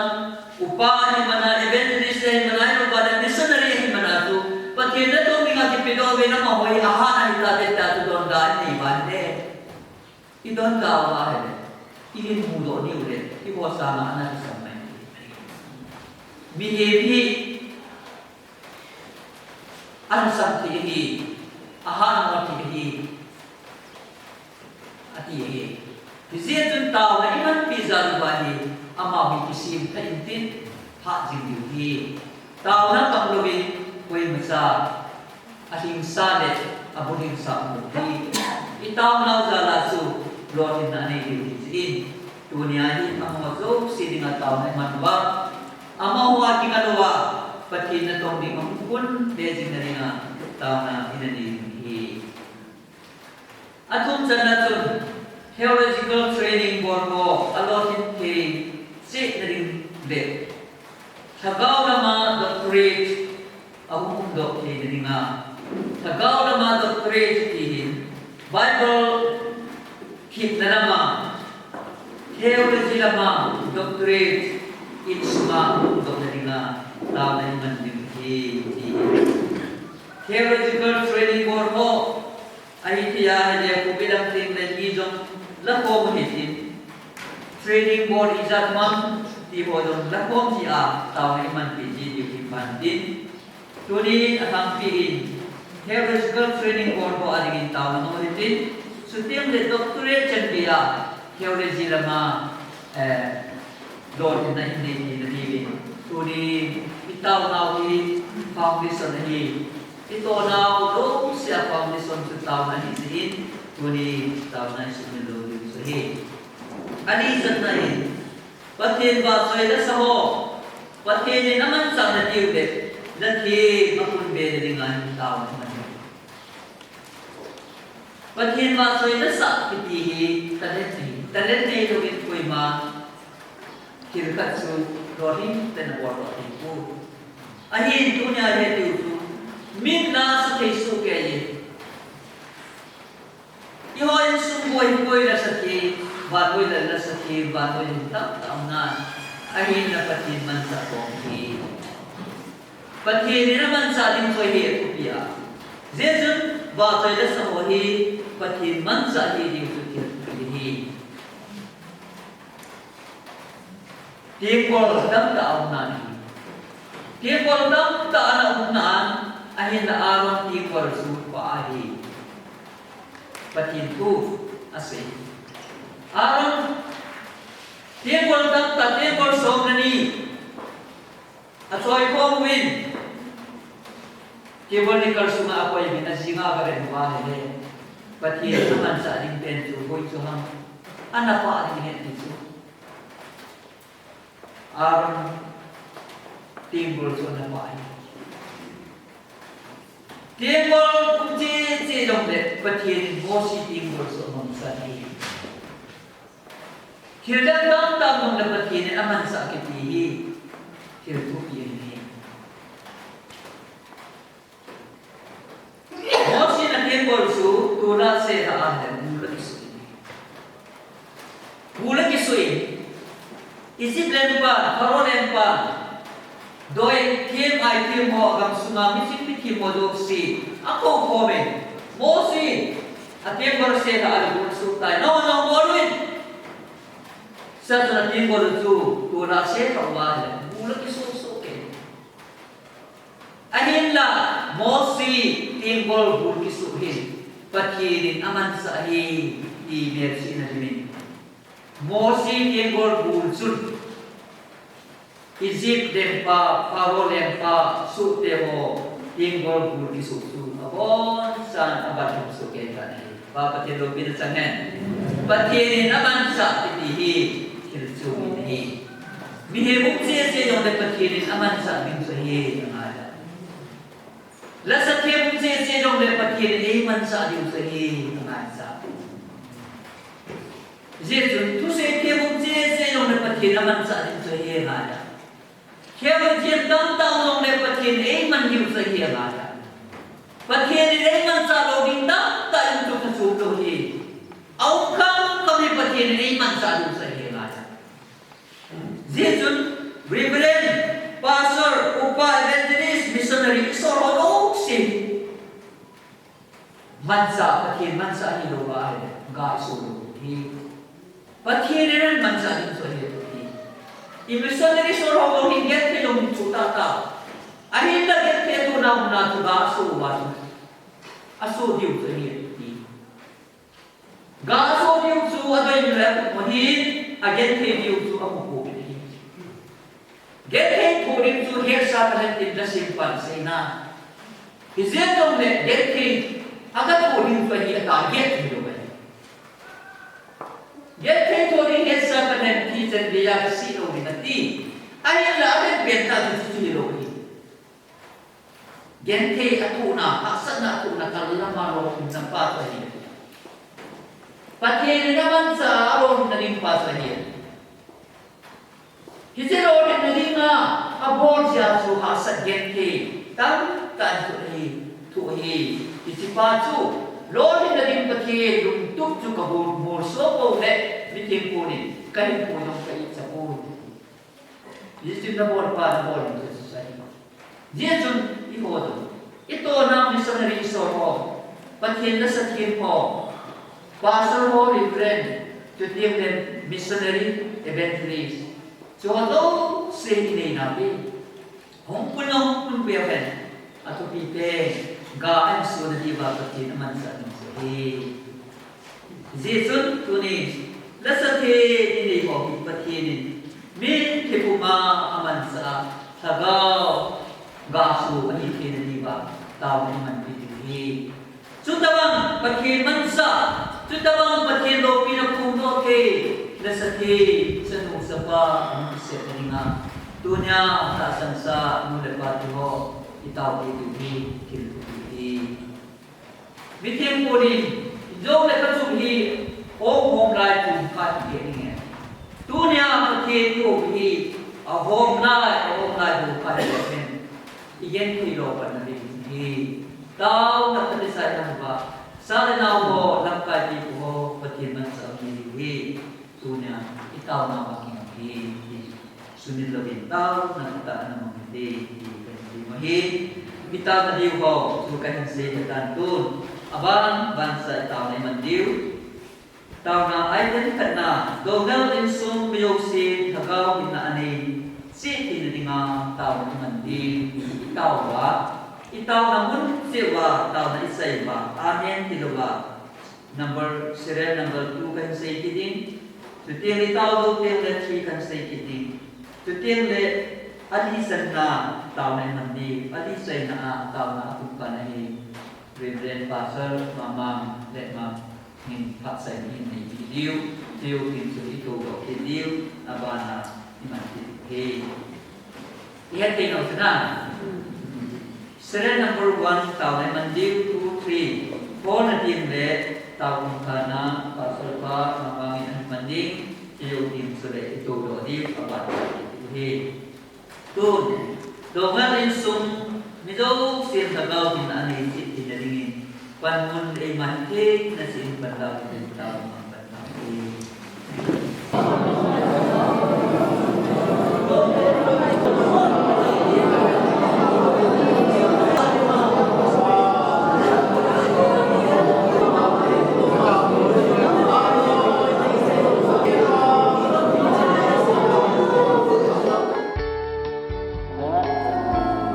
Upa ahi mana, Evangelist ahi mana, ahilouva le Missionary ahi mana chu, Pathen natong dinga kipedoh uvin amaho hi ahat ahi tave tia chu donda inei uva ahile. Idonda uva ahile, ihin mudoh diu le, eiho sanga ana kisam mai. Mihem hi, alhasam thei ahi, ahatmo thei ahi, ati ahi. Hijeh chun taona imanpi jal uva hi, amaho hi kisem thei intin, hat jing diu ahi. Taona pang louvin, koimacha, alhingsa le, abulhingsa umlou ahi. Itaonau jal a chu, lolhinna nei diu ahi jeh in. Tunia hi, amaho jouse dinga taona iman uva, amaho a kingai uva, Pathen natong ding ahung pun be jing na dinga, taona ina nei diu ahi. Athum channa chun, Theological Training Board ho, alolhin thei cheh na ding le, lhagao lama doctorate, ahung umdoh thei na dinga, lhagao lama doctorate ti hin, Bible themna lama, theology lama doctorate insunga umdoh na dinga, taona iman diu ahi, ti. Theological Training Board ho, ahi thei ahile, covid dam teng le mi jong la khom u hitin. Training Board ijat ham, ti ho jong la khom ji a, taona imanpi ji diu ahi phan tin. Tuni athangpi in, Theological Training Board ho a dingin taona um u hitin. Chuteng le doctorate chan geiya, theology lama, eh, lolhinna inei thei na diuvin. Tuni itaonau hi foundation ahi. Itohnau jouse a foundation chu taona ahi jeh in. Tuni taona isumil lou diu chu ahi. Ani channa in, Pathen vahchoi lasa ho, Pathen in amanchah na diu le, nathem apun be na dinga hin taona iman. Pathen vahchoi lasa kiti hi talent ahi. Talent neilouvin koima thil khat chu lolhing tah in abol thei poi. Ahin tunia hi tiu chu min lasa thei soh kei in. Eiho insung boi hi koi lasa thei, vannoi lal lasa thei, vannoi lal tamtah um nan. Ahinla Pathen manchah bou ahi. Pathen in amanchah ding chu ahi athupi a. Hijeh chun vahchoi lasa ho hi Pathen manchah hi ding chu thil thupi ahi. Tengkol tamtah aum nan ahi. Tengkol tamtah ana um nan, ahinla Aaron tengkol chu apa ahi. Pathen thu asei. Aaron tengkol tamtah, tengkol som le ni achoi khom uvin, tabernacle sunga akoi uvin, ajinga aven uva ahile, Pathen amanchah ding pen chu hoi chu ham, ana pah ding ahi ti chu. Aaron tengkol chu ana pah ahi. Tengkol um cheh cheh jongle Pathen in Mose tengkol chu amangchan ahi. Thil dang tamtah um jongle Pathen in amanchah kiti hi thil thupi ahi. Mose in atengkol chu tuna Sela a le, bul akisuh in. Bul akisuh in. Egypt lengpa, Pharaoh lengpa. Doi them, ai them ho, agam sunga miching mithem ho jouse akou khom in. Mosi, atenggol sela a le bul suh tai. Nangho jong bol uvin. Chua chun atenggol chu, tol a sela uva le, bul akisuh suh kei. Ahinla, Mosi tenggol bul kisuh hin, Pathen in amansah ahi, ti melchihna dimin. Mosi tenggol bul chun, Egypt lengpa, Pharaoh lengpa, sohte ho, tenggol bul kisuh chu, aboncha'n aban hom soh kei tan ahi. Pa Pathen loupina chang hen. Pathen in amansah kiti hi thil chom ahi. Mihem um cheh cheh jongle Pathen in amansah ding chu ahi, angai a. Lasathem um cheh cheh jongle Pathen in eimansah ding chu ahi, angai a. Hijeh chun thusei them um cheh cheh jongle Pathen in amansah ding chu ahi, angai a. Thil thiem tamtah um jongle Pathen in eiman diu chu ahi, angai a. Pathen in eimansah lou ding tamtah um chu kachom lou ahi. Aum kham kham hi Pathen in eimansah diu chu ahi, angai a. Hijeh chun Reverend, Pastor, Upa, Evangelist, Missionary, isol ho jouse. Mansah, Pathen mansah ahilou va ahile, ga iso lou ding ahi. Pathen in amansah ding chu ahi. I missionary sol ho jong hin genthei lou ding chu tah tah. Ahinla genthei thohna mun a chu ga aso uva chu, aso diu chu ahi. Ga aso diu chu adei le atup ahin, agenthei diu chu amu pouve. Genthei thoh ding chu hetsa talent in Pathen pan seina. Hijeh jongle genthei aga thoh ding chu ahi, ata genthei lou ahi. Genthei thoh ding hetsa talent thi chan geiya kisih lou ding ati. Ahinla aben pen tah chu chu hilou ahi. Genthei athohna, hahsatna athohna kal lama lolhinna pa chu ahi. Pathen in amansah a lolhinna ding pa chu ahi. Hiche lolhinna dinga abol jeh a chu hahsat genthei tamtah in thoh ahi, thoh ahi. Hiche pa chu lolhinna ding Pathen lungtup chu kabol, molso pou le, mithengpon in kahinkho jong ka ichah poi. Hijeh chun nabol pa, nabol in chu ahi. Hijeh chun eiho jong, itohna missionary isol ho, Pathen nasathem ho, pastor ho, reverend, chuteng le missionary, evangelist, chu ho jouse inei nauve. Hung pun, hung pun peh hen. Athupi pen, ga ahin so nadiuva Pathen amansah ding chu ahi. Hijeh chun tuni, lasathem inei ho hi Pathen in mihem puma amansah a, lhagao ga so ahi theina diuva, taona imanpi diu ahi. Chutobang Pathen mansah, chutobang Pathen loupina phongdoh thei, nasathem, chanu chapa, amu kisep na dinga, tunia tahsan sa nu le pa teho, itaopi diu hi, thil thupi ahi. Mithengpon in, ijongle kachung hi, hom hom lai chun khat hi ding e. Tunia Pathen thu hi, ahom lai, ahom lai thu khat hi ding e. Igenthei lou pan na ding hi. Taona khat isei nauva, cha le nao ho, lamkai pipu ho, Pathen mansah mi hi. Tunia, itaona uva kingam hi. Sumil louvin taona khat a ana mang hite, ti kahin sei u ahi. Itaona diu ho, chu kahin sei tan tun. Aban, bansa itaona iman diu. Taona, item khatna, Donald Insung mi jousen lhagao hinna anei cheh theina dinga taona iman diu, itao uva, itaona mun cheh uva, taona isei uva, amen ti louva, number, serial number two kahin sei kit ding, chuteng le itao jou teng le three kahin sei kit ding, chuteng le alhisanna taona iman diu, alhisaina a taona akum pan ahi, Reverend Pastor Mamang Letmang. Hin phatsah in nei kit diu, thil tin chu i toudoh kit diu, abana i man kit diu ahi. I het thei nau chu na. Serial number one, taona i man diu, two, three, four na ding le, tao kum khat na, Pastor pa, Mamang in aman ding, thil tin chu le i toudoh diu, abana i kit diu ahi. Tun, Donald Insung, mi jousen lhagao hinna anei cheh theina dingin, Panmun ei man thei na sin pan dau, pan dau, pan dau.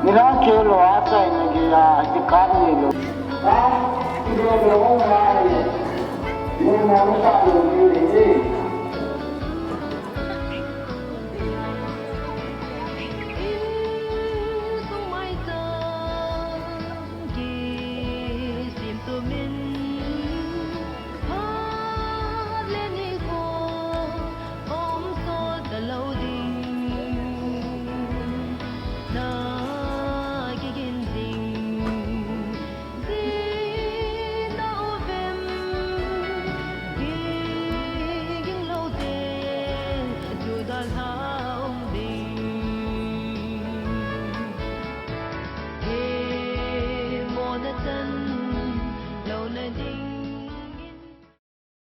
Nila kelo asa ina gila, ati kani lo.